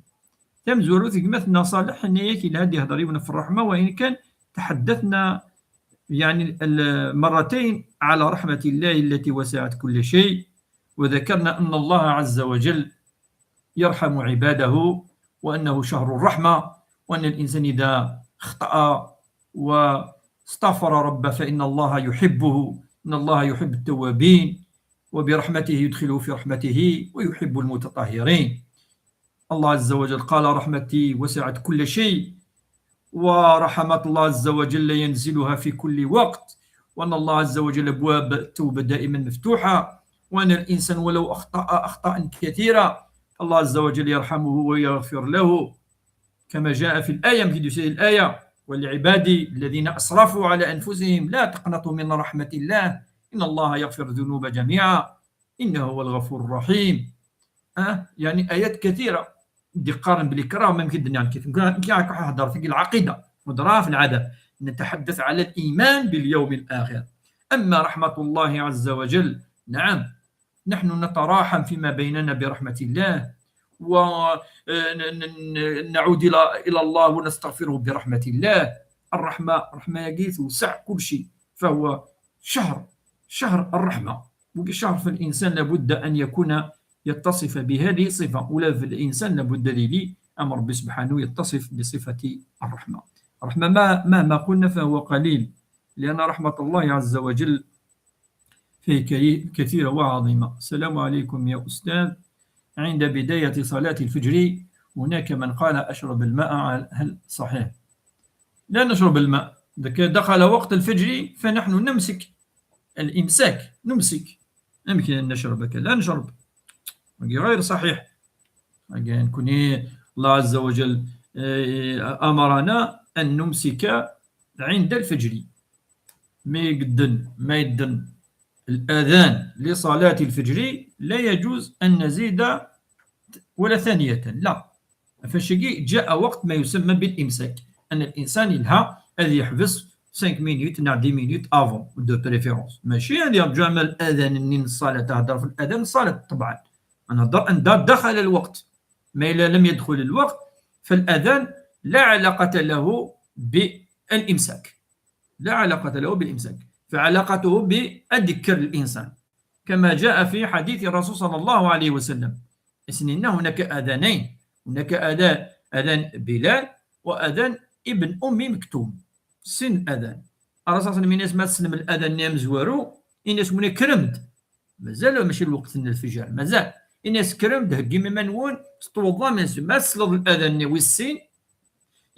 Tamezwarut, gma-tneɣ Ṣaleḥ, yenna-yak yelha ad ihder yiwen ɣef ṛṛeḥma, وإن كان تحدثنا يعني ال-، مرتين على رحمة الله التي وسعت كل شيء، وذكرنا أن الله عز وجل يرحم عباده، وأنه شهر الرحمة، وأن الإنسان إذا أخطأ واستغفر ربه فإن الله يحبه، إن الله يحب التوابين، وبرحمته يدخله في رحمته، ويحب المتطهرين. الله عز وجل قال: رحمتي وسعت كل شيء، ورحمات الله عز وجل ينزلها في كل وقت، وأن الله عز وجل أبواب التوبة دائما مفتوحة، وأن الإنسان ولو أخطأ أخطاء كثيرة فالله عز وجل يرحمه ويغفر له، كما جاء في الآية، في هذه الآية: "ولعبادي الذين أسرفوا على أنفسهم لا تقنطوا من رحمة الله إن الله يغفر الذنوب جميعا إنه هو الغفور الرحيم". Ah, يعني آيات كثيرة d-iqqaren belli kra, même كي الدنيا كيف كي راك تهضر في العقيدة، وضرا في العذاب، نتحدث على الإيمان باليوم الآخر. أما رحمة الله عز وجل، نعم، نحن نتراحم فيما بيننا برحمة الله، ونعود إلى، إلى الله ونستغفره برحمة الله. الرحمة، الرحمة ياكي توسع كل شيء، فهو شهر، شهر الرحمة. وكي شهر، فالإنسان لابد أن يكون يتصف بهذه الصفة، ولا الإنسان لابد لي أمر ربي سبحانه يتصف بصفة الرحمة. الرحمة ما-، مهما قلنا فهو قليل، لأن رحمة الله عز وجل فيه كي-، كثيرة وعظيمة. السلام عليكم يا أستاذ، عند بداية صلاة الفجر هناك من قال: "أشرب الماء"، هل صحيح؟ لا نشرب الماء، إذا كان دخل وقت الفجر فنحن نمسك، الإمساك، نمسك. يمكن أن نشرب كذا، لا نشرب، غير صحيح. يعني كوني الله عز وجل، آه، أمرنا أن نمسك عند الفجر. ما يقدن، ما يدن الأذان لصلاة الفجر، لا يجوز أن نزيد ولا ثانية، لا. فشكي جاء وقت ما يسمى بالإمساك، أن الإنسان يلها هذه يحبس خمس minutes ناع dix minutes avant de préférence، ماشي هذه يرجع من الأذان، النين الصلاة، تهدر في الأذان الصلاة طبعا. أنا هضر أن دا-، دخل الوقت، ما إلا لم يدخل الوقت فالأذان لا علاقة له بالإمساك، لا علاقة له بالإمساك، فعلاقته بأذكر الإنسان، كما جاء في حديث الرسول صلى الله عليه وسلم. إسننا هناك أذانين، هناك أذان، أذان بلال وأذان ابن أم مكتوم. سن أذان. الرسول صلى الله عليه وسلم الناس ما تسلم الأذان نام زوارو، الناس من كرمد. مازال ماشي الوقت من الفجر، مازال. الناس كرمد، هكي مما نون، تطوض ما نسمع، تسلط الأذان ويسين،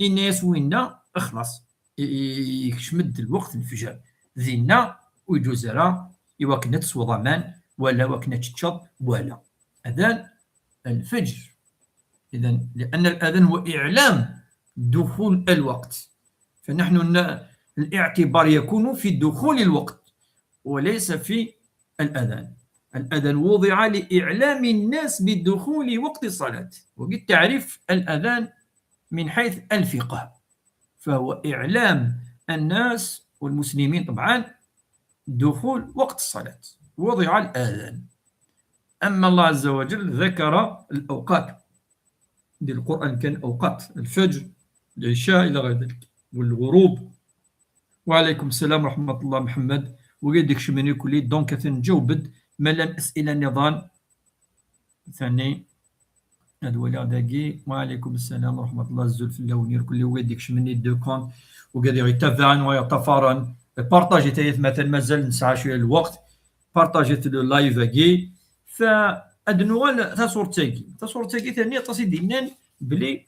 الناس وينا، اخلص. ي-، ي-، يكشمد الوقت الفجر. ذينا ويجوز راه، إوا كنا تسوى ضمان، ولا وكنا تشطب، ولا. أذان الفجر. إذن، لأن الأذان هو إعلام دخول الوقت، فنحن ن-، الاعتبار يكون في دخول الوقت وليس في الأذان. الأذان وضع لإعلام الناس بدخول وقت الصلاة، وقد تعرف الأذان من حيث الفقه، فهو إعلام الناس والمسلمين طبعا دخول وقت الصلاة، وضع الأذان. أما الله عز وجل ذكر الأوقات، ديال القرآن كان أوقات الفجر، العشاء إلى غير ذلك، والغروب. وعليكم السلام ورحمة الله محمد. وقال ديك شمني كلي، donc كثن جاوبت مالا الأسئلة نظام ثاني. هاد ولا داكي. وعليكم السلام ورحمة الله. الزول في اللون يركل لي وقال ديك شمني دو كونت، وقال يتابعن ويتفارن. بارطاجي تايت مثلا، مازال نسعى شوية الوقت. بارطاجيت لو لايف اكي. فاد نوال تصورتاكي، تصورتاكي ثاني تصي دينان بلي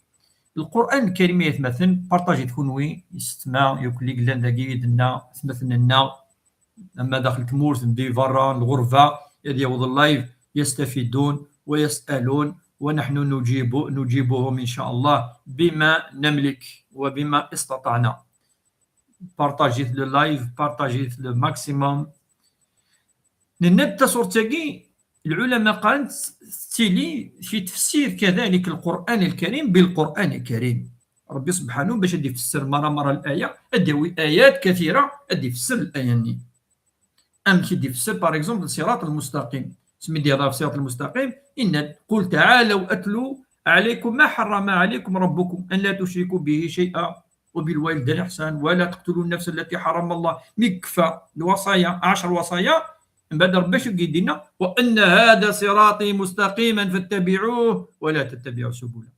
القرآن الكريم يتمثل، بارطاجيت كونوي يستمع يوكلي قلان داكي يدنا تمثلنا، أما داخل تمورت ندي برا الغربة، يدي يوض اللايف يستفيدون ويسألون، ونحن نجيب، نجيبهم إن شاء الله بما نملك وبما استطعنا. بارطاجيت لو لايف، بارطاجيت لو ماكسيموم. ننب تصورتاكي العلماء قالن تيلي في تفسير كذلك القرآن الكريم بالقرآن الكريم. ربي سبحانه باش يدي يفسر مرة مرة الآية، أدوي آيات كثيرة أدي يفسر الآية ني. أم كي يدي يفسر، باغ إكزومبل، الصراط المستقيم. سمي دي هذا الصراط المستقيم، إن قل تعالوا أتلوا عليكم ما حرم عليكم ربكم أن لا تشركوا به شيئا وبالوالدين إحسان ولا تقتلوا النفس التي حرم الله. مي كفى الوصايا، عشر وصايا، من بعد ربي شو قيدينا؟ "وأن هذا صراطي مستقيما فاتبعوه ولا تتبعوا السبل".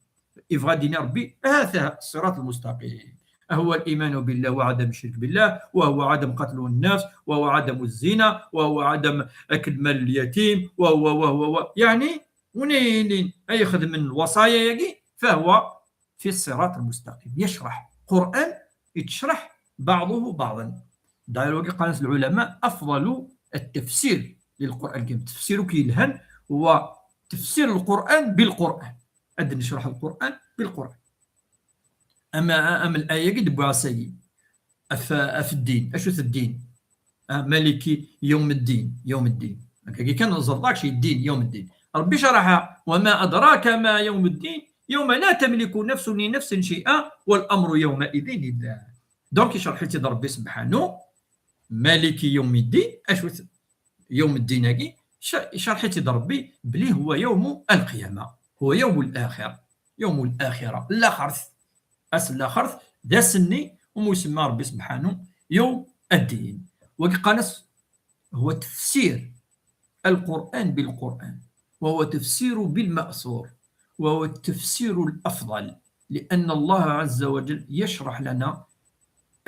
إبغى دينا ربي هذا الصراط المستقيم، هو الإيمان بالله وعدم الشرك بالله، وهو عدم قتل النفس، وهو عدم الزنا، وهو عدم أكل مال اليتيم، وهو، وهو، وهو. يعني، منين أي خدم من الوصايا يجي، فهو في الصراط المستقيم، يشرح قرآن، يتشرح بعضه بعضا. داير وقت قال العلماء أفضل التفسير للقرآن الكريم، تفسيره كيلهن هو تفسير القرآن بالقرآن. أد نشرح القرآن بالقرآن. أما، أما الآية قد بوا سيد. أف-، أف الدين، أشو الدين؟ آه، مالك يوم الدين، يوم الدين. هكا كي كان نزل داك شي الدين، يوم الدين. ربي شرحها: "وما أدراك ما يوم الدين، يوم لا تملك نفس لنفس شيئا، والأمر يومئذ لله". دونك شرحتي ربي سبحانه، مالك يوم الدين، أشو ث-، يوم الدين هاكي؟ ش-، شرحتي ربي بلي هو يوم القيامة، هو يوم الآخر، يوم الآخرة، الآخرة. أس الآخرة، ذا سني، umi isemma Ṛebbi subḥanu yawm ad-din. Wagi qqaren-as هو تفسير القرآن بالقرآن، وهو تفسير بالمأثور، وهو التفسير الأفضل، لأن الله عز وجل يشرح لنا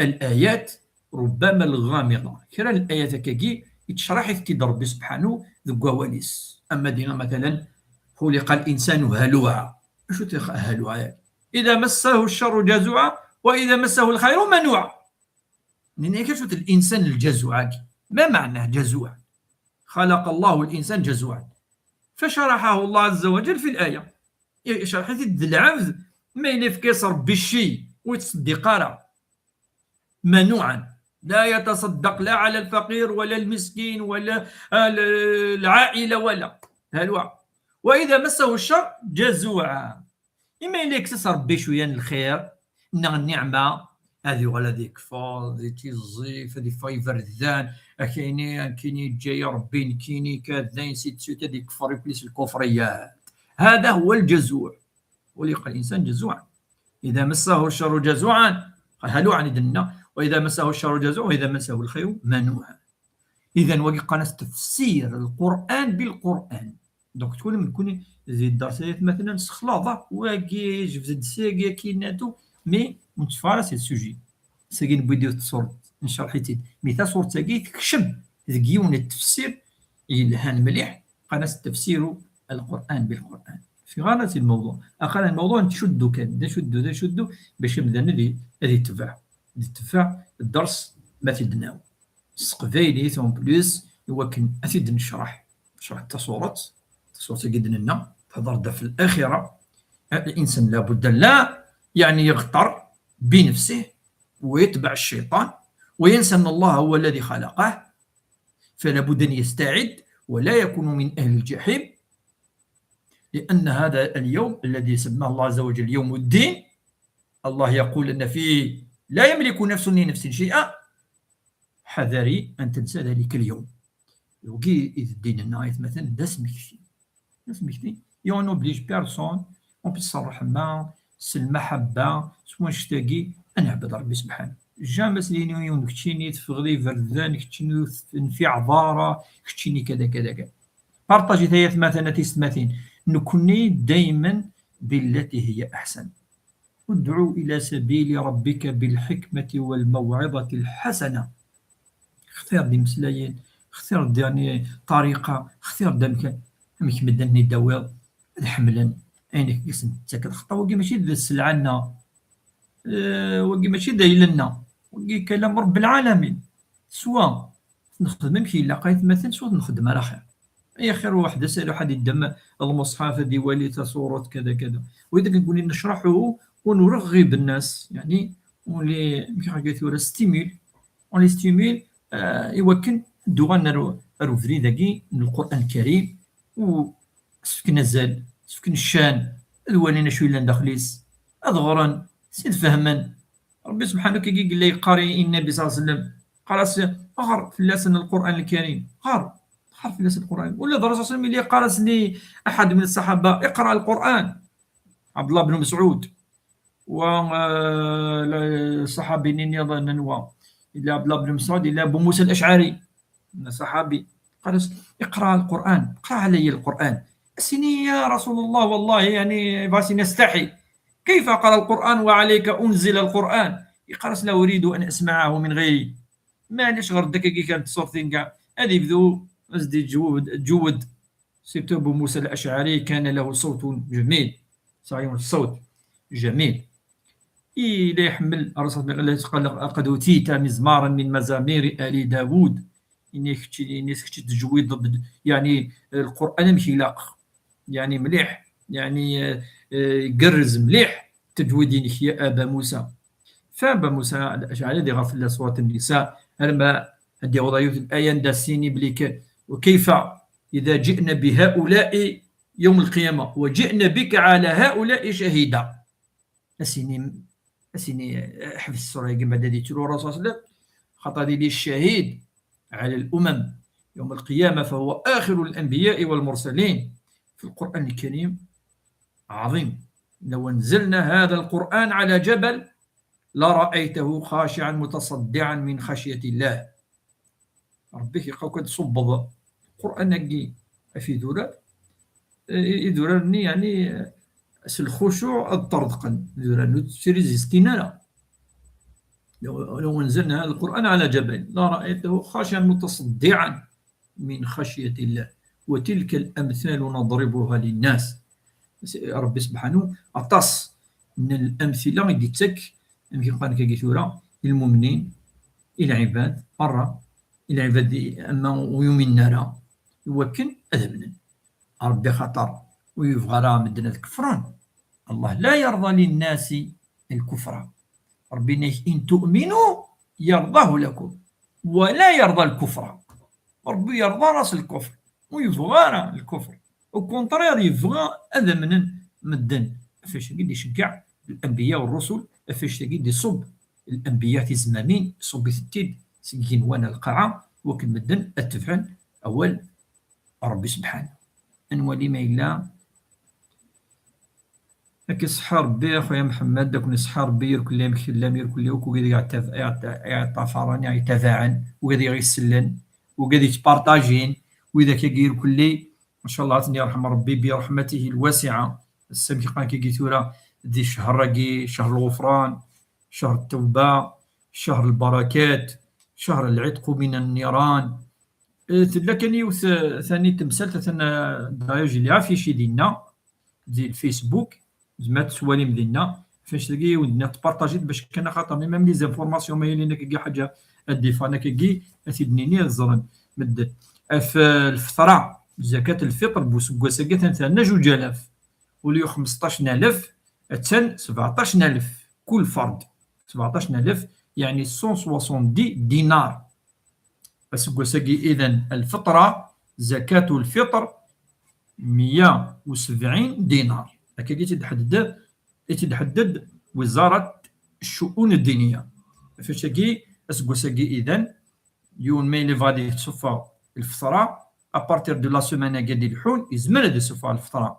الآيات ربما الغامضة. Kra n layat akkagi yettcerḥ-it-id Ṛebbi subḥanu deg wawal-is. Ama dinna, matalan, خلق الإنسان هلوعا. Acu-t haluɛa-yagi? إذا مسه الشر جزوعا وإذا مسه الخير منوعا. Nenna-yak acu-t الإنسان الجزوع-agi? ما معناه جزوع؟ خلق الله الإنسان جزوعا، فشرحه الله عز وجل في الآية. Icerḥ-it-id d lɛebd, ma yella yefka-yas Ṛebbi cci, ur yettṣeddiq ara. منوعا، لا يتصدق لا على الفقير ولا المسكين ولا، آه، العائلة ولا. هلوعا. وإذا مسه الشر جزوعا. Imi yella yekkes-as Ṛebbi cwiya n lxir neɣ nniɛma, ad yuɣal ad yekfer, ad yettiẓẓif, ad yeffeɣ iberdan, akayni, akini yeǧǧa-yi Ṛebbi, nekkini, كذا، ainsi de suite, ad yekfer, يكفر لكفريات. هذا هو الجزوع. خلق الإنسان جزوعا. إذا مسه الشر جزوعا، هلوعا i d-nenna, وإذا مسه الشر جزوعا، وإذا مسه الخير منوعا. إذا wagi qqaren-as تفسير القرآن بالقرآن. Donc, tkun nekkni di ddars-a, aytmaten, nessexlaḍ, ah, wagi yejbed-d sagi, akkin-atu, mais ur netteffeɣ ara si sujet. Sagi newwi-d yiwet tṣurt, ncerḥ-itt-id. Mais taṣurt-agi tekcem deg yiwen n tefsir yelhan mliḥ, qqaren-as تفسير القرآن بالقرآن. Fiɣ ara si lmawḍuɛ. Aqal lmawḍuɛ nettcuddu kan, d acuddu, d acuddu, bac amdan ad i-, ad itbeɛ, ad itbeɛ dders ma t-id-nawi s teqbaylit, en plus, i wakken ad t-id-necreḥ. Necreḥ tasuret, tasuret-agi d-nenna, tehder-d ɣef laaxira. الإنسان لابد لا، يعني، يغتر بنفسه ويتبع الشيطان وينسى أن الله هو الذي خلقه، فلا بد أن يستعد ولا يكون من أهل الجحيم، لأن هذا اليوم الذي سماه الله عز وجل يوم الدين، الله يقول أن فيه لا يملك نفس لنفس شيئا، حذري أن تنسى ذلك اليوم. Wagi i d ddin-nneɣ, aytmaten, d asmekti. D asmekti. Et on n'oblige personne, en plus s ṛṛeḥma, s lmaḥabba, s wanect-agi, ad neɛbed Ṛebbi subḥanu. Jamais s-yini yiwen keččini teffeɣ d iberdan, keččini ur tenfiɛeḍ ara, keččini kada, kada, kada. Partager-it ay atmaten, a tiyessetmatin. Nekkni daymen بالتي هي أحسن. ادع إلى سبيل ربك بالحكمة والموعظة الحسنة. Xtir-d imeslayen, xtir-d, yeɛni, ṭariqa, xtir-d amek, amek medden i d-tawiḍ ad ḥemmlen ayen i k-d-tettakeḍ. Xaṭer wagi mačči d sselɛa-nneɣ, eh, wagi mačči d ayla-nneɣ, wagi kalam Ṛebbi lɛalamin. Swa nexdem amek ilaq, aytmaten, swa nexdem ara xir. Ay axir waḥed asaluḥ ad iddem lmuṣḥaf, ad iwali tasurut, kada, kada. Wid akken guni necraḥ uhu, ur nurɣib nnas, yeɛni, on les, amek ara tura, stimule, on les stimule, eh, i wakken ad d-uɣalen ar, ar ubrid-agi n Lqur'an Lkarim, u sefken azal, sefken ccan, ad walin acu yellan daxel-is, ad ɣren, ad t-id-fehmen. Ṛebbi subḥanu kagi yella yeqqar i Nnabi ṣalla Llahu ɛalayhi wa sallam, qqar-as, ɣer fell-asen Lqur'an Lkarim, ɣer, ɣer fell-asen Lqur'an. Ula d Ṛṛasul ṣalla Llahu ɛalayhi wa sallam yella yeqqar-as i aḥad min ṣṣaḥaba, اقرأ القرآن. Ɛebdullah ben Mesɛud, wa, eh, la-, ṣṣaḥabi-nni nniḍen, anwa? Yella Ɛebdullah ben Mesɛud, yella Abu Musa Al-Acaɛri, ṣṣaḥabi. Qqar-as, اقرأ القرآن، اقرأ علي القرآن. As-ini, يا رسول الله، والله، يعني، bɣiɣ ad s-iniɣ أستحي. كيف أقرأ القرآن وعليك أنزل القرآن؟ Yeqqar-as, لا أريد أن أسمعه من غيري. Maɛlic, ɣer-d akkagi kan tṣurtin kra. Ad ibdu, ad s-d-iǧewwed, ǧewwed. Surtout Abu Musa Al-Acaɛri, كان له صوت جميل. Yesɛa yiwen ṣṣut جميل. Yella iḥemmel, Ṛṛasul qal, لقد أوتيت مزمارا من مزامير آل داود. Ini-as kečč, ini-as kečč teǧwideḍ-d, yeɛni, Lqur'an amek ilaq. Yeɛni mliḥ, yeɛni, eh, eh, igerrez mliḥ ttaǧwid-inek, ya Aba Musa. Fa Aba Musa Al-Acaɛri ad iɣer fell-as Surat An-Nisa, arma ad d-yaweḍ ɣer yiwet n laya anda as-yini belli k-, وكيف إذا جئنا بهؤلاء يوم القيامة وجئنا بك على هؤلاء شهيدا. As-ini, as-ini, eh, ḥbes ṣṣura-agi, ma d ad yettru Ṛṛasul ṣalla Llahu ɛalayhi wa sallam, xaṭer ad yili ccahid ɛala l-umam yawm al-qiyama, fa huwa axiru l-anbiya'i wal-mursalin. Fi l-Qur'an l-Karim ɛaḍim. Law anzalna hada l-Qur'an ɛala jabal لرأيته خاشعا متصدعا من خشية الله. Rebbi yeqqar-ak ad tṣubbeḍ Lqur'an-agi ɣef idurar, eh, idurar-nni, yeɛni, eh, s lxucuɛ ad ṭṭerḍqen idurar-nni, ur ttriziztin ara. لو، لو أنزلنا هذا القرآن على جبل لرأيته خاشعا متصدعا من خشية الله وتلك الأمثال نضربها للناس. Rebbi subḥanahu, aṭas n lamtila i d-ittak, amek i qqaren akka tura, i lmumnin, i lɛibad merra, i lɛibad ama ur yuminen ara, i wakken ad amnen. Rebbi xaṭer ur yebɣi ara medden ad kefren. Allah لا يرضى للناس الكفر. Rebbi yenna-ak, إن تؤمنوا يرضه لكم ولا يرضى الكفر. Rebbi ur yerḍa ara s lkufr, ur yebɣi ara lkufr. Au contraire, yebɣa ad amnen medden. Ɣef wannect-agi i d-iceggeɛ lanbiya u rrusul, ɣef wannect-agi i d-iṣubb lanbiya tizmamin, iṣubb-itent-id seg igenwan n lqaɛa, wakken medden ad tebɛen awal Rebbi subḥanahu. Ad nwali ma yella. Ad k-iṣeḥḥi Rebbi, a xuya Mḥemmed, ad ken-iṣeḥḥi Rebbi, irkelli amek tellam, irkelli akk wid i ɣ-iṭṭafaren, i ɣ-ittabaɛen, wid i ɣ-isellen, wid i yettpartajin, wid akkagi irkelli, ncallah ad ten-yerḥem Rebbi برحمته الواسعة. Ass-a amek i qqaren akkagi tura di ccher-agi, ccher lɣufran, ccher ttewba, ccher lbarakat, ccher lɛitq من النيران. Eh, tella kan yiwet, eh, tani temsalt, atan, eh, d'ailleurs, j'ai les affiches dinna, di Facebook, zemret ad tettwalim dinna, ɣef wannect-agi i wen-d-nniɣ tpartajit bac kan, axaṭer même les informations ma yellan akkagi ḥaǧa ad d-iffɣen akkagi, ad t-id-nini ad ẓren medden. Ɣef, eh, lfeṭra, zakat lfiṭr n useggas-agi atan terna juj alaf. Au lieu xmesṭac n alef, attan sebɛeṭṭac n alef, kul fard. Sebɛeṭṭac n alef, yeɛni cent soixante-dix dinars. Aseggas-agi, idan, lfeṭra, zakatu lfiṭr, meyya u sebɛin dinar. Akkagi i tt-id-tḥedded, i tt-id-tḥedded Wizarat Ccu'un Ddiniya. Ɣef wannect-agi, aseggas-agi, idan, yiwen ma yella yebɣa ad yessufeɣ lfeṭra, à partir de la semaine-agi ad d-ileḥḥun, yezmer ad yessufeɣ lfeṭra.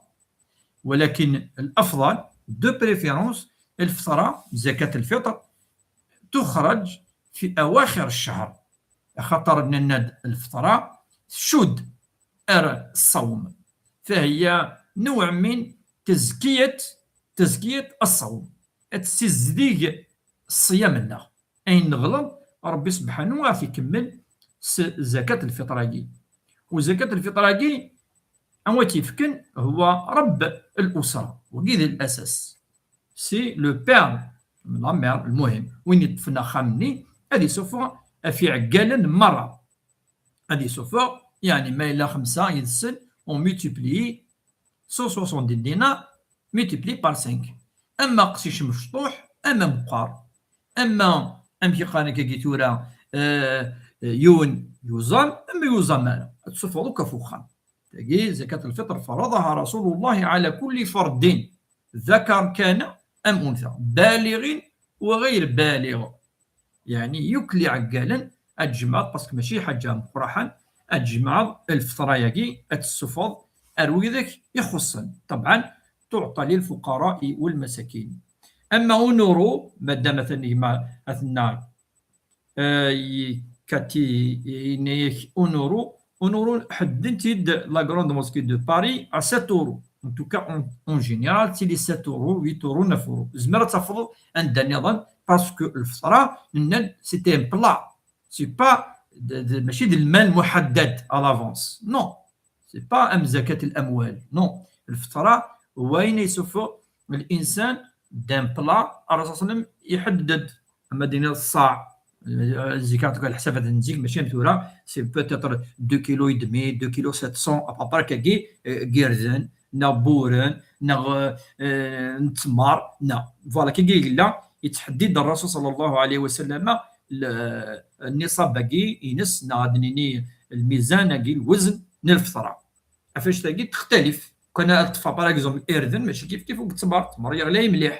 ولكن الأفضل، de préférence، الفطرة، زكاة الفطر، تخرج في أواخر الشهر، خاطر نناد الفطرة تشد أر الصوم، فهي نوع من تزكية، تزكية الصوم، تسزديق الصيام لنا. Ayen neɣleḍ, Rebbi subḥanahu ad t-ikemmel s zakat lfiṭr-agi. U zakat lfiṭr-agi, anwa i tt-yefken? Huwa Rebb l'usra. Wagi d l'asas. C'est le père, la mère, lmuhim. Win yeṭṭfen axxam-nni, ad isuffeɣ ɣef iɛeggalen merra. Ad isuffeɣ, yeɛni ma yella xemsa yid-sen, on multiplie cent soixante-dix dinars multiplié par cinq. Ama aqcic mecṭuḥ, ama meqqar. Ama, amek i qqaren akkagi tura, eh, yiwen yuẓam, ama yuẓam ara. Ad tsuffɣeḍ akk ɣef uxxam. Tagi, زكاة الفطر فرضها رسول الله على كل فرد، ذكر كان أم أنثى، بالغ وغير بالغ. Yeɛni, yakk iɛeggalen ad tjemɛeḍ, parce que mačči ḥaǧa meqqraḥen, ad tjemɛeḍ lfeṭra-agi, ad tessufɣeḍ ar widak ixuṣṣen. طبعا, تعطى للفقراء والمساكين. Ama un euro, madam atan gma, atenna, eh, kati, yenna-yak un euro, un euro ḥedden-t-id la grande mosquée de Paris à sept euros. En tout cas, en, en général, c'est les sept euros, huit euros, neuf euros. Zemreḍ ad tafeḍ anda nniḍen, parce que lfeṭra, nenna-d, c'est un plat. C'est pas de, de, mačči d lmal muḥaddad à l'avance. Non. C'est pas am zakat l'amwal. Non. Lfeṭra, wayen yessufeɣ l'insan d'un plat, Ṛṛasul صلى الله عليه وسلم iḥedded. Ama d-iniḍ ṣṣaɛ, zik, en tout cas, lḥsabat n zik, mačči am tura, c'est peut-être deux kilos et demi, deux kilos sept cents, à peu près, akkagi, eh, n yirden, neɣ n wuren, neɣ, eh, n ttmer, neɣ, voilà, akkagi i yella, yettḥeddid Ṛṛasul صلى الله عليه وسلم l-, nniṣab-agi ines, neɣ ad nini lmizan-agi, lwezn n lfeṭra. Ɣef wannect-agi textalif. Kan ad ṭṭfeɣ, par exemple, irden, mačči kif kif akked ttmer, ttmer yeɣlay mliḥ.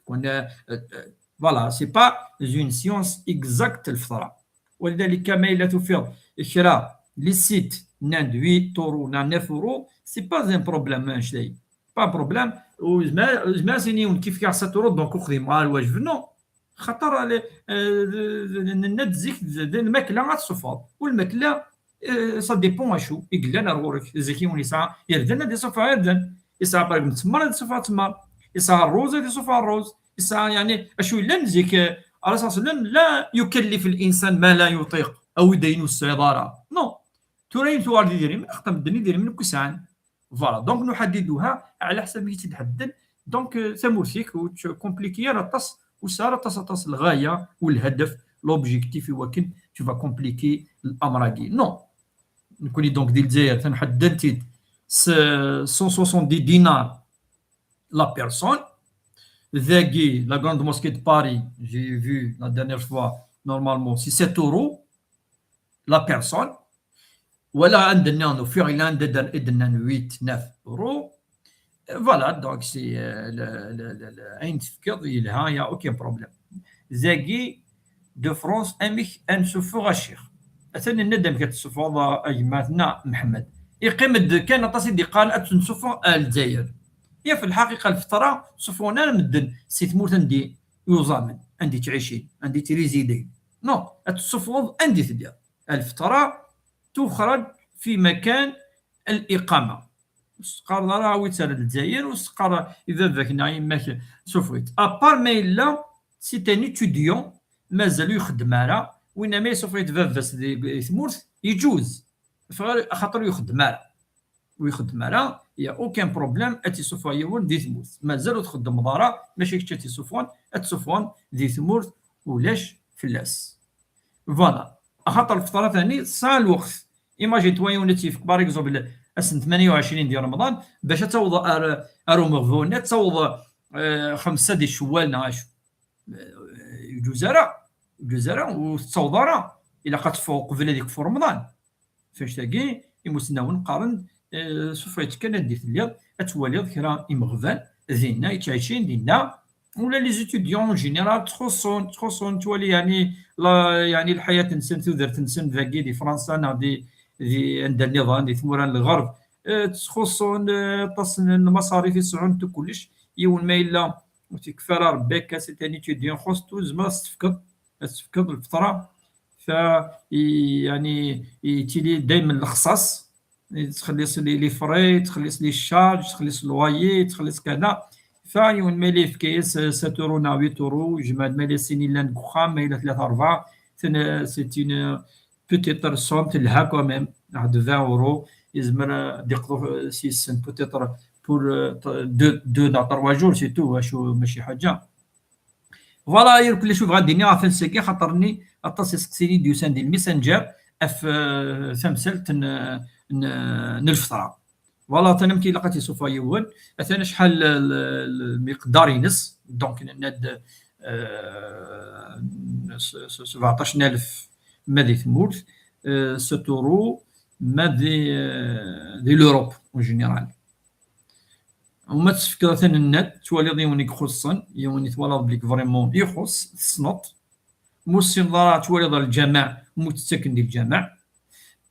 Kan, euh, euh, voilà, c'est pas une science exacte, lfeṭra. ولذلك, ma yella tufiḍ kra, les sites nnan-d huit euros neɣ neuf euros, c'est pas un problème, anect-ayi. Pas un problème. U zma-, zma-, sini yiwen kif kif sept euros, donc ur xdimeɣ ara lwajeb, non. Xaṭer, eh, eh, nenna-d zik d, d lmakla ad tessufɣeḍ. U lmakla, eh, ça dépend acu i yellan ar ɣur-k. Zik yiwen yesɛa irden, ad yessufeɣ irden. Yesɛa, par exemple, ttmer, ad yessufeɣ ttmer. Yesɛa ṛṛuz, ad yessufeɣ ṛṛuz. Yesɛa, yeɛni, acu yellan zik, eh, Ṛṛasul صلى الله عليه وسلم: لا يكلف الإنسان ما لا يطيق. Awi-d ayen ur tesɛiḍ ara. Non. Tura ayen tuɣal d idrimen, axaṭer medden idrimen akk i sɛan. Voilà, donc نحددها على حسب mi tt-id-ḥedden. Donc, euh, tamurt-ik ur tt-compliquer ara aṭas, ur tesɛi ara aṭas, aṭas lɣaya u lhadef, l'objectif i wakken tu vas compliquer l'amr-agi. Non. Nekni donc di Lezzayer, tenḥedden-t-id s cent soixante-dix dinars la personne. Dagi, la grande mosquée de Paris, j'ai vu la dernière fois, normalement, c'est sept euros la personne. Wala anda nniḍen, ufiɣ ila anda d-, i d-nnan huit, neuf euros. Voilà, donc c'est, euh, le, le, le, le, ayen tefkiḍ yelha, y a aucun problème. Dagi, de France, amek ad nsuffeɣ a ccix? Atan nenna-d amek ad tsuffɣeḍ a, a gma-tneɣ Mḥemmed. Iqqim-d kan aṭas i d-iqqaren ad tensuffeɣ a Lezzayer. Ya, fi lḥaqiqa, lfeṭra suffɣen ara medden si tmurt anda i yuẓamen, anda i ttɛicin, anda i trizidin. Non, ad tessuffɣeḍ anda i telliḍ. Lfeṭra tuxraj fi makan al-iqama. Ur s-teqqareḍ ara awi-tt ar Lezzayer, ur s-teqqar i baba-k neɣ yemma-k suffeɣ-itt. À part ma yella c'est un étudiant, mazal ur ixeddem ara, winna ma yessuffeɣ-it baba-s di, di tmurt, yeǧuz. Ffeɣ ar-, axaṭer ur ixeddem ara. Ur ixeddem ara, y a aucun problème, ad t-isuffeɣ yiwen di tmurt. Mazal ur txeddmeḍ ara, mačči kečč ad t-isuffɣen, ad t-suffɣen di tmurt, ulac fell-as. Voilà. Axaṭer lfeṭra tani tesɛa lweqt. Imagine-toi yiwen ad tt-yefk, par exemple, ass n tmanya u ɛecrin di Remḍan, bac ad taweḍ ar, ar umeɣbun, ad taweḍ, eh, xemsa di Cewwal neɣ acu. Eh, yeǧuz ara, yeǧuz ara, ur tettaweḍ ara. Ilaq ad teffeɣ uqbel ad yekfu Remḍan. F annect-agi, imusnawen qqaren, eh, suffeɣ-itt kan anda i telliḍ, ad twaliḍ kra imeɣban dinna, yettɛicin dinna. Ula les étudiants en général ttxuṣṣun, ttxuṣṣun, ttwali, yeɛni, la, yeɛni lḥayat-nsen, tudert-nsen dagi di Fransa neɣ di, di anda nniḍen, di tmura n lɣerb, eh, ttxuṣṣun, eh, aṭas n lmaṣarif i sɛun, kullec. Yiwen ma yella ur t-ikfi ara Rebbi, akka c'est un étudiant, xus-t, tzemreḍ ad s-tefkeḍ, ad s-tefkeḍ lfeṭra. Fa, i, yeɛni, yettili daymen lexṣaṣ, yettxelliṣ les, les frais, yettxelliṣ les charges, yettxelliṣ loyer, yettxelliṣ kada. Fa yiwen ma yella yefka-yas sept euros neɣ huit euros, jmeɛ-d ma yella sin yellan deg uxxam, ma yella tlata rebɛa, ten-, c'est une, peut-être, somme telha quand même, neɣ de vingt euros, yezmer ad d-iqḍu s yes-sen, peut-être pour, euh, deux, deux neɣ trois jours, c'est tout, acu, mačči ḥaǧa. Voilà, irkelli acu bɣiɣ ad d-iniɣ ɣef wanect-agi, xaṭer-nni aṭas iseqsiyen i d-yusan di lmessenger ɣef, eh, tamsalt n, n, n lfeṭra. Voilà, atan amek ilaq ad t-isuffeɣ yiwen, atan acḥal l-, l-, lmiqdar-ines, donc nenna-d, eh, s-, s-, sebɛeṭṭac n alef ma di tmurt, eh, sept euros ma di, eh, di l'Europe en général. Uma tefkeḍ atan nnat, twaliḍ yiwen i ixuṣṣen, yiwen i twalaḍ belli vraiment ixuṣṣ, tessneḍ. Ma ur tessineḍ ara, twaliḍ ar lǧameɛ, ma ur tettaken di lǧameɛ.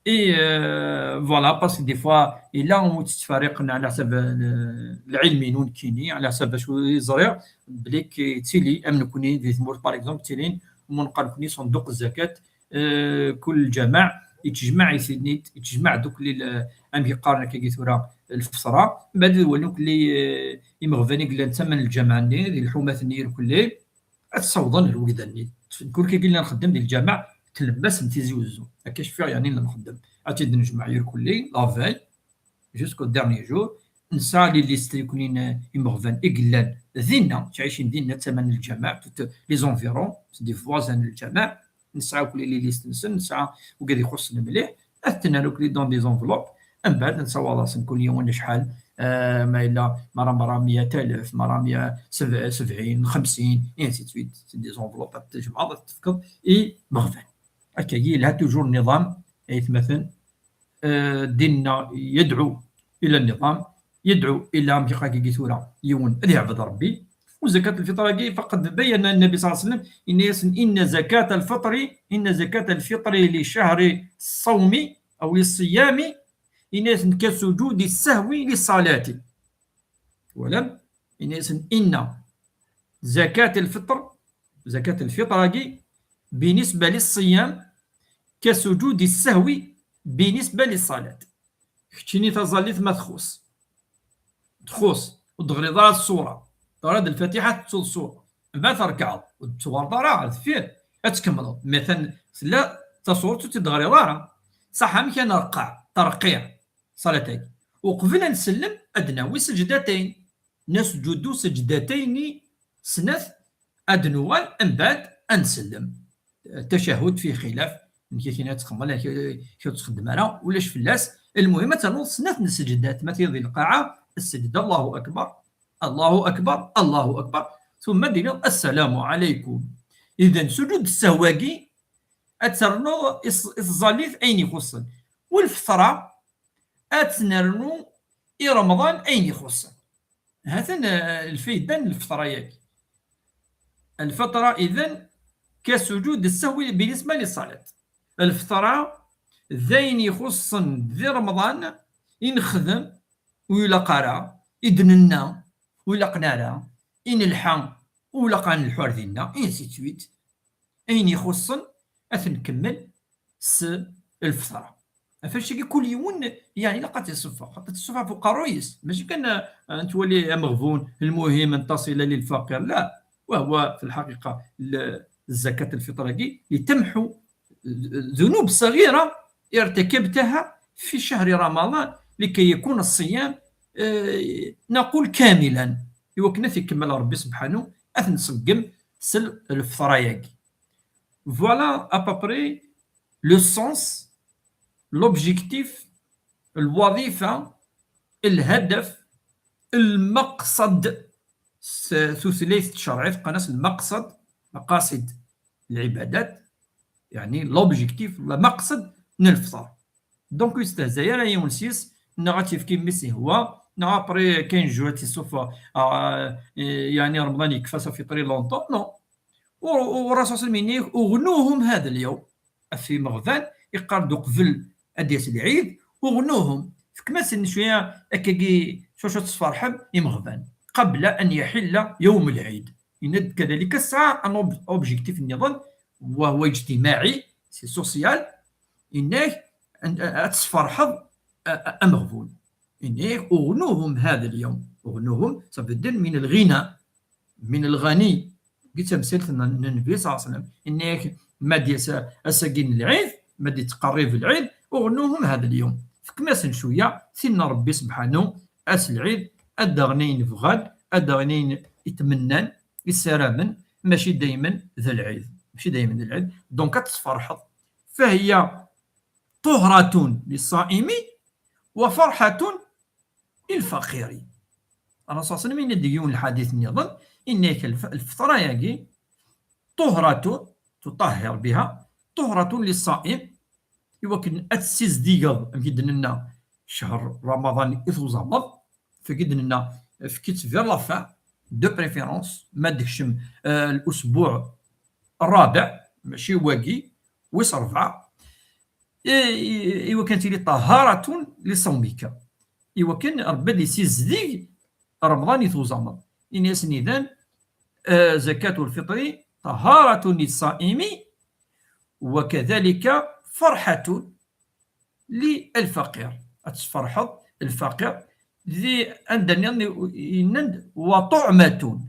Et, euh, voilà, parce que des fois, yella ur tettfariqen ɛla ḥsab, euh, lɛilm-inu nekkini, ɛla ḥsab acu i ẓriɣ, belli k-, yettili, am nekni di tmurt, par exemple, ttilin, ma nqal nekni ṣunduq zzakat, euh, kul lǧameɛ yettjmaɛ, yettjmaɛ dukli l-, amek i qqaren akkagi tura, lfeṭra, mbeɛd ad walin dukli, euh, imeɣban i yellan d tama n lǧameɛ-nni, di lḥumat-nni irkelli, ad ssawḍen ar wegdan-nni. Nekk urkagi la nxeddem di lǧameɛ, tlemmast n Tizi Uzzu. Akka cfiɣ, yeɛni, la nxeddem. Ad tt-id-nejmeɛ irkelli, la veille, jusqu'au dernier jour. Nesɛa les listes yuknin imeɣban i yellan dinna, ttɛicin dinna, tama n lǧameɛ, toutes les environs, c'est des voisins n lǧameɛ. Nesɛa akk les listes-nsen, nesɛa wigad ixuṣṣen mliḥ, ad ten-nerr akk dans des enveloppes, mbeɛd nessawaḍ-asen kul yiwen acḥal, euh, ma yella, mara, mara meyya alef, mara meyya sebɛin, xemsin, et ainsi de suite. C'est des enveloppes, ad tjemɛeḍ, ad tefkeḍ i imeɣban. Akkagi yelha toujours nniḍam, ay atmaten, euh, dinna yedɛu ila nniḍam, yedɛu ila amek i qqaren tura, yiwen ad yeɛbed Rebbi. U zakat lfiṭr-agi, faqad bayyana Nnabi ṣalla Llahu ɛalayhi wa sallam, yenna-yasen: إن زكاة الفطر، إن زكاة الفطر لشهر الصوم أو للصيام، yenna-yasen: كسجود السهو للصلاة. Twalam? Yenna-yasen: إن زكاة الفطر زكاة الفطر-agi, بالنسبة للصيام كسجود السهو بالنسبة للصلاة. Keččini taẓallit ma txuṣ, txuṣ, ur d-teɣriḍ ara ṣṣura, teɣriḍ lfatiḥa, tettuḍ ṣṣura, mbeɛd trekɛeḍ, ur d-tuɣaleḍ ara ar deffir, ad tkemmleḍ. Matan tella taṣuṛt ur tt-id-teɣriḍ ara. Ṣaḥ, amek ad nreqqeɛ, terqiɛ, ṣalat-agi. Uqbel ad nsellem, ad d-nawi sejdatayn. Nasǧudu sejdatayn, snat, ad nuɣal, mbeɛd ad nsellem. Tacahud fi xilaf, amek akken ad txemmel, amek ur txeddem ara, ulac fell-as. Lmuhim ad ternuḍ snat n sǧedat, ma tiyeḍ di lqaɛa, sǧed, Allahu akbar, Allahu akbar, Allahu akbar, ثم ad d-tiniḍ السلام عليكم. Idan, sujud ssahw-agi, ad ternuḍ i tẓ-, i tẓallit ayen ixuṣṣen. U lfeṭra, ad tt-nernu i Remḍan ayen ixuṣṣen. Ha-t-an, eh, lfayda n lfeṭra-agi. Lfeṭra, idan, كسجود السهو بالنسبة للصلاة. Lfeṭra d ayen ixuṣṣen di Remḍan i nexdem ur ilaq ara, i d-nenna ur ilaqen ara, i nelḥa ur ilaq ad nelḥu ar dinna, ainsi de suite. Ayen ixuṣṣen ad t-nkemmel s lfeṭra. Ɣef wannect-agi kul yiwen, yeɛni, ilaq ad t-iṣeffeɣ, xaṭer teṣṣeffeɣ ɣef uqerruy-is, mačči kan, eh, ad twali ameɣbun, المهم أن تصل للفقير, la, وهو في الحقيقة ل-, زكاة الفطر-agi لتمحو ذنوب صغيرة ارتكبتها في شهر رمضان لكي يكون الصيام, eh, نقول كاملا, i wakken ad t-ikemmel Ṛebbi subḥanu, ad t-nṣeggem s lfeṭra-agi. Voilà à peu près le sens, l'objectif, الوظيفة, الهدف, المقصد, s tutlayt tcerɛit qqaren-as المقصد, مقاصد العبادات, يعني l'objectif, المقصد n lfeṭra. Donc, ur yestehzay ara yiwen s-yes, neɣ ad t-yefk i mmi-s ihwa, neɣ après quinze jours ad t-isuffeɣ, ah, eh, yeɛni Remḍan yekfa, ça fait très longtemps, non. U, u Ṛṛasul صلى الله عليه وسلم yenna-yak: اغنوهم هذا اليوم. Ɣef imeɣban, iqqar-d uqbel ad d-yas lɛid: اغنوهم, fkem-asen cwiya akkagi, cwiya ad tesferḥem imeɣban, قبل أن يحل يوم العيد. Yenna-d كذلك tesɛa un ob-, objectif nniḍen, وهو اجتماعي, c'est social, yenna-k ad, ad tesferḥeḍ, a, a, ameɣbun. Yenna-k: اغنوهم هذا اليوم. اغنوهم, ça veut dire من الغنى, من الغني. Di tamsirt n, n Nnbi صلى الله عليه وسلم. Yenna-k ma d-yas ass-agi n lɛid, ma d-yettqerrib lɛid, اغنوهم هذا اليوم. Fkem-asen cwiya, tin n Ṛebbi subḥanu, ass lɛid, ad d-aɣen ayen bɣan, ad d-aɣen ayen i tmennan, i ssaramen, mačči daymen d lɛid. Mačči daymen d lɛid. Donc, ad tesferḥeḍ. فهي طهرة للصائم وفرحة للفقير. Ṛṛasul صلى الله عليه وسلم yenna-d deg yiwen lḥadit nniḍen, yenna-k lf-, lfeṭra-agi, طهرة, تطهر بها, طهرة للصائم, i wakken ad tessizdigeḍ, amek i d-nenna, ccher Ramaḍan i tuẓameḍ, fek i d-nenna, fek-itt vers la fin, de préférence, ma d-tekcem, eh, الأسبوع الرابع, mačči wagi, wis ṛebɛa, i, i, i wakken ad tili طهارة لصومك, i wakken Ṛebbi ad yessizdig Remḍan i tuẓameḍ. Ini-asen idan, eh, زكاة الفطر طهارة للصائم وكذلك فرحة للفقير. Ad tesferḥeḍ lfaqir. Di anda nniḍen yenna-d وطعمة,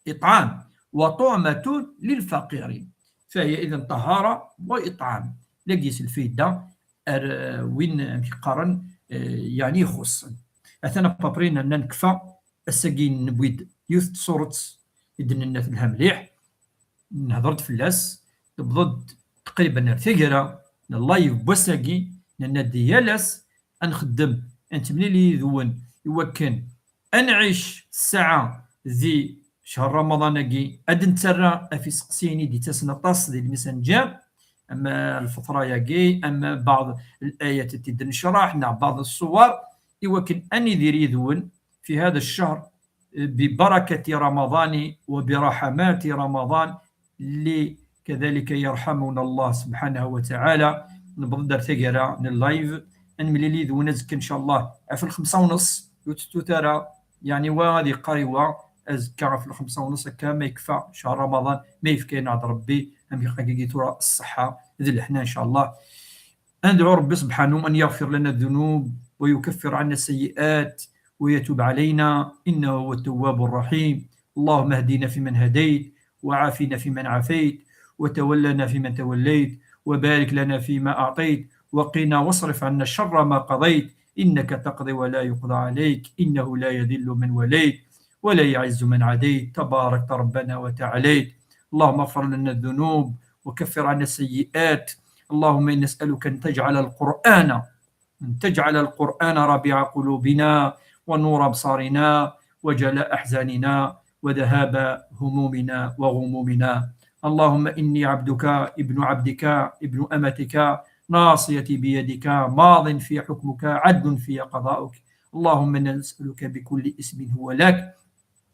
إطعام, وطعمة للفقير. فهي إذن طهارة وإطعام. Lagi s lfayda ar, eh, win, amek qqaren, eh, yeɛni ixuṣṣen. Atan à peu près nerna nekfa, ass-agi newwi-d yiwet n tsuret i d-nenna telha mliḥ, nehder-d fell-as, tewweḍ-d teqriben ar taggara n live n wass-agi, nenna-d yal ass ad nxeddem, ad nettemlili yid-wen i wakken ad nɛic ssaɛa di ccher Ramaḍan-agi, ad nettarra ɣef iseqsiyen i d-yettasen aṭas di lmessenger, ama lfeṭra-agi, ama baɛḍ الآيات i d-necraḥ, neɣ baɛḍ ṣṣuwar, i wakken ad nidir yid-wen في هذا الشهر ببركة رمضان وبرحمات رمضان اللي كذلك يرحمنا الله سبحانه وتعالى. Newweḍ-d ar taggara n live, ad nemlil yid-wen azekka, إن شاء الله, ɣef lxemsa u nneṣ, ur tettut ara, yeɛni wa ad yeqqar i wa, azekka ɣef lxemsa u nṣ akka, ma yekfa cahṛ Ramaḍan, ma yefka-yaneɣ-d Ṛebbi, amek akka-agi tura ṣṣeḥḥa d leḥna, ncallah. Ad ندعو ربي سبحانه أن يغفر لنا الذنوب ويكفر عنا السيئات ويتوب علينا، إنه هو التواب الرحيم. اللهم اهدنا فيمن هديت، وعافنا فيمن عافيت، وتولنا فيمن توليت، وبارك لنا فيما أعطيت، وقنا واصرف عنا شر ما قضيت، إنك تقضي ولا يقضى عليك، إنه لا يذل من واليت، ولا يعز من عاديت، تباركت ربنا وتعاليت. اللهم اغفر لنا الذنوب وكفر عنا السيئات. اللهم إنا نسألك أن تجعل القرآن أن تجعل القرآن ربيع قلوبنا ونور أبصارنا وجلاء أحزاننا وذهاب همومنا وغمومنا. اللهم إني عبدك ابن عبدك ابن أمتك، ناصيتي بيدك، ماض في حكمك، عدل في قضاؤك. اللهم إنا نسألك بكل اسم هو لك،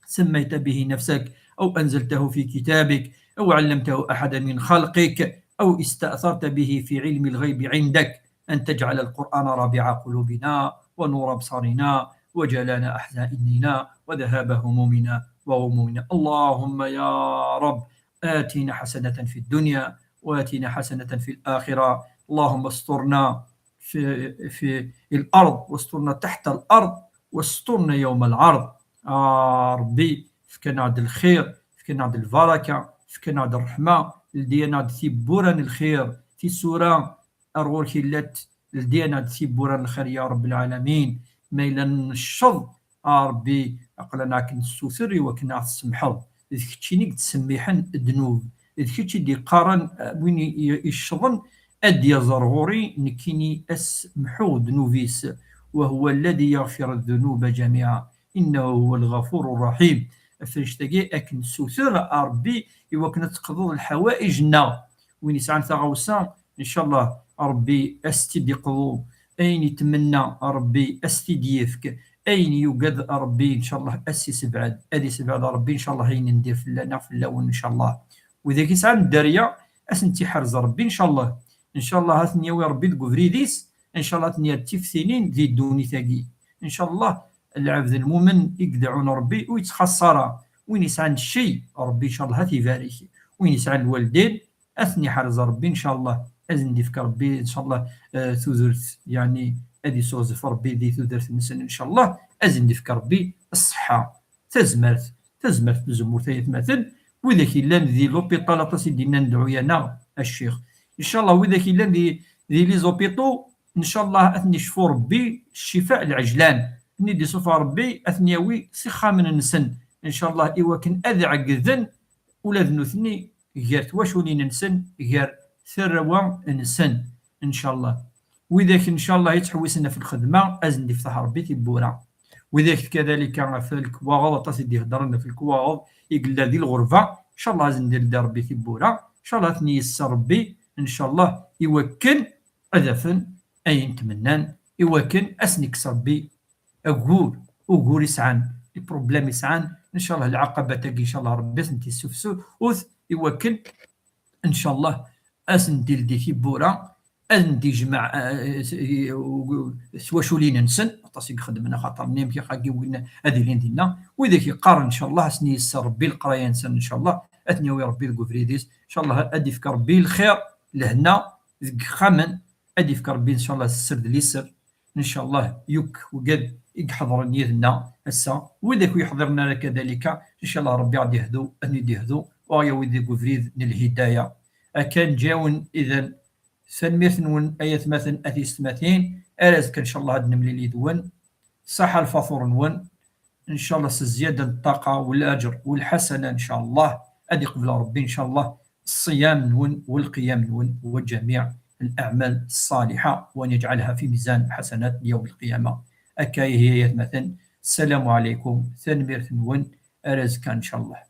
سميت به نفسك، أو أنزلته في كتابك، أو علمته أحدا من خلقك، أو استأثرت به في علم الغيب عندك، أن تجعل القرآن ربيع قلوبنا ونور أبصارنا وجلاء أحزاننا وذهاب همومنا وغمومنا. اللهم يا رب، آتنا حسنة في الدنيا وآتنا حسنة في الآخرة. اللهم استرنا في، في الأرض، واسترنا تحت الأرض، واسترنا يوم العرض. آه ربي، fk-aneɣ-d lxir, fk-aneɣ-d lbaraka, fk-aneɣ-d ṛṛeḥma, ldi-aneɣ-d tiwwura n lxir, tisura ar ɣur-k illat, ldi-aneɣ-d tiwwura n lxir ya Ṛebb lɛalamin. Ma yella nnecceḍ, a Ṛebbi, aql-aneɣ ad k-nessuter i wakken ad ɣ-tsemḥeḍ. D keččini i yettsemmiḥen ddnub, d kečč i d-iqqaren, eh, win i, i, iccḍen ad d-yaẓ ar ɣur-i, nekkini ad s-mḥuɣ ddnub-is. وهو الذي يغفر الذنوب جميعا إنه هو الغفور الرحيم. Ɣef annect-agi ad k-nessuter a Ṛebbi i wakken ad teqḍeḍ lḥawaiǧ-nneɣ. Win yesɛan taɣawsa, ncallah Ṛebbi ad s-tt-id-iqḍu. Ayen itmenna Ṛebbi ad s-t-id-yefk. Ayen yugad Ṛebbi, ncallah ad s-isebɛed, ad isebɛed Ṛebbi, ncallah, ayen n dir fell-aneɣ, fell-awen, ncallah. Widak yesɛan dderya, ad sen-tt-iḥrez Ṛebbi, ncallah. Ncallah ad ten-yawi Ṛebbi deg ubrid-is, ncallah ad ten-yerr d tiftinin di ddunit-agi. Ncallah lɛebd lmumen i yedɛun Ṛebbi ur yettxaṣṣa ara. Win yesɛan cci, Ṛebbi ncallah ad t-ibarek. Win yesɛan lwaldin, ad ten-iḥrez Ṛebbi ncallah. Ad sen-d-ifk Ṛebbi ncallah, eh, tudert, yeɛni ad isuɣzef Ṛebbi di tudert-nsen ncallah. Ad sen-d-ifk Ṛebbi ṣṣeḥḥa, tazmert, tazmert n tzemmurt ay atmaten. Widak yellan di l'hôpital, aṭas i d-yennan dɛu-yaneɣ a ccix. Ncallah widak yellan di, di les hôpitaux, ncallah ad ten-icfu Ṛebbi ccifa lɛejlan. Ad ten-id-isuffeɣ Ṛebbi, ad ten-yawi s ixxamen-nsen. Ncallah i wakken ad ɛeggden ula d nutni gar twaculin-nsen, gar tarrawa-nsen, ncallah. Widak, ncallah, yettḥewwisen ɣef lxedma, ad sen-d-ifteḥ Ṛebbi tiwwura. Widak kadalika ɣef lekwaɣeḍ, aṭas i d-iheddren ɣef lekwaɣeḍ i yella di lɣerba, ncallah ad sen-d-iredd Ṛebbi tiwwura, ncallah ad ten-yesser Ṛebbi, ncallah, i wakken ad afen ayen tmennan, i wakken ad sen-ikkes Ṛebbi aggur, ugur i sɛan, les problèmes i sɛan, ncallah lɛaqabat-agi, ncallah Ṛebbi ad sen-t-yessufsut, i wakken, ncallah, ad sen-d-ildi tiwwura, ad sen-d-ijmeɛ, eh, s, s waculin-nsen, aṭas i ixeddmen axaṭer-nni amek agi win ad ilin dinna, widak yeqqaren, ncallah, ad sen-yesser Ṛebbi leqraya-nsen, ncallah, ad ten-yawi Ṛebbi deg ubrid-is, ncallah, ad d-ifk Ṛebbi lxir, lehna, deg yixxamen, ad d-ifk Ṛebbi, ncallah, sser d liser, ncallah, yakk wigad i iḥeḍren yid-neɣ ass-a, widak ur yeḥḍiren ara kadalika, ncallah Ṛebbi ad d-ihdu, ad d-ihdu, u aɣ-yawi deg ubrid n lhidaya. Akka nǧawen idan, tanemmirt-nwen ay atmaten, a tiyessetmatin, ar azekka ncallah ad nemlil yid-wen, ṣaḥa lfaṭur-nwen, ncallah s zzyada n ṭṭaqa u laǧer u lḥasana ncallah, ad iqbel Ṛebbi ncallah ṣṣiyam-nwen u lqiyam-nwen wa jamiɛ الأعمال الصالحة وأن يجعلها في ميزان حسنات يوم القيامة. Akka ihi ay atmaten, ssalamu ɛalaykum, tanemmirt-nwen, ar azekka ncallah.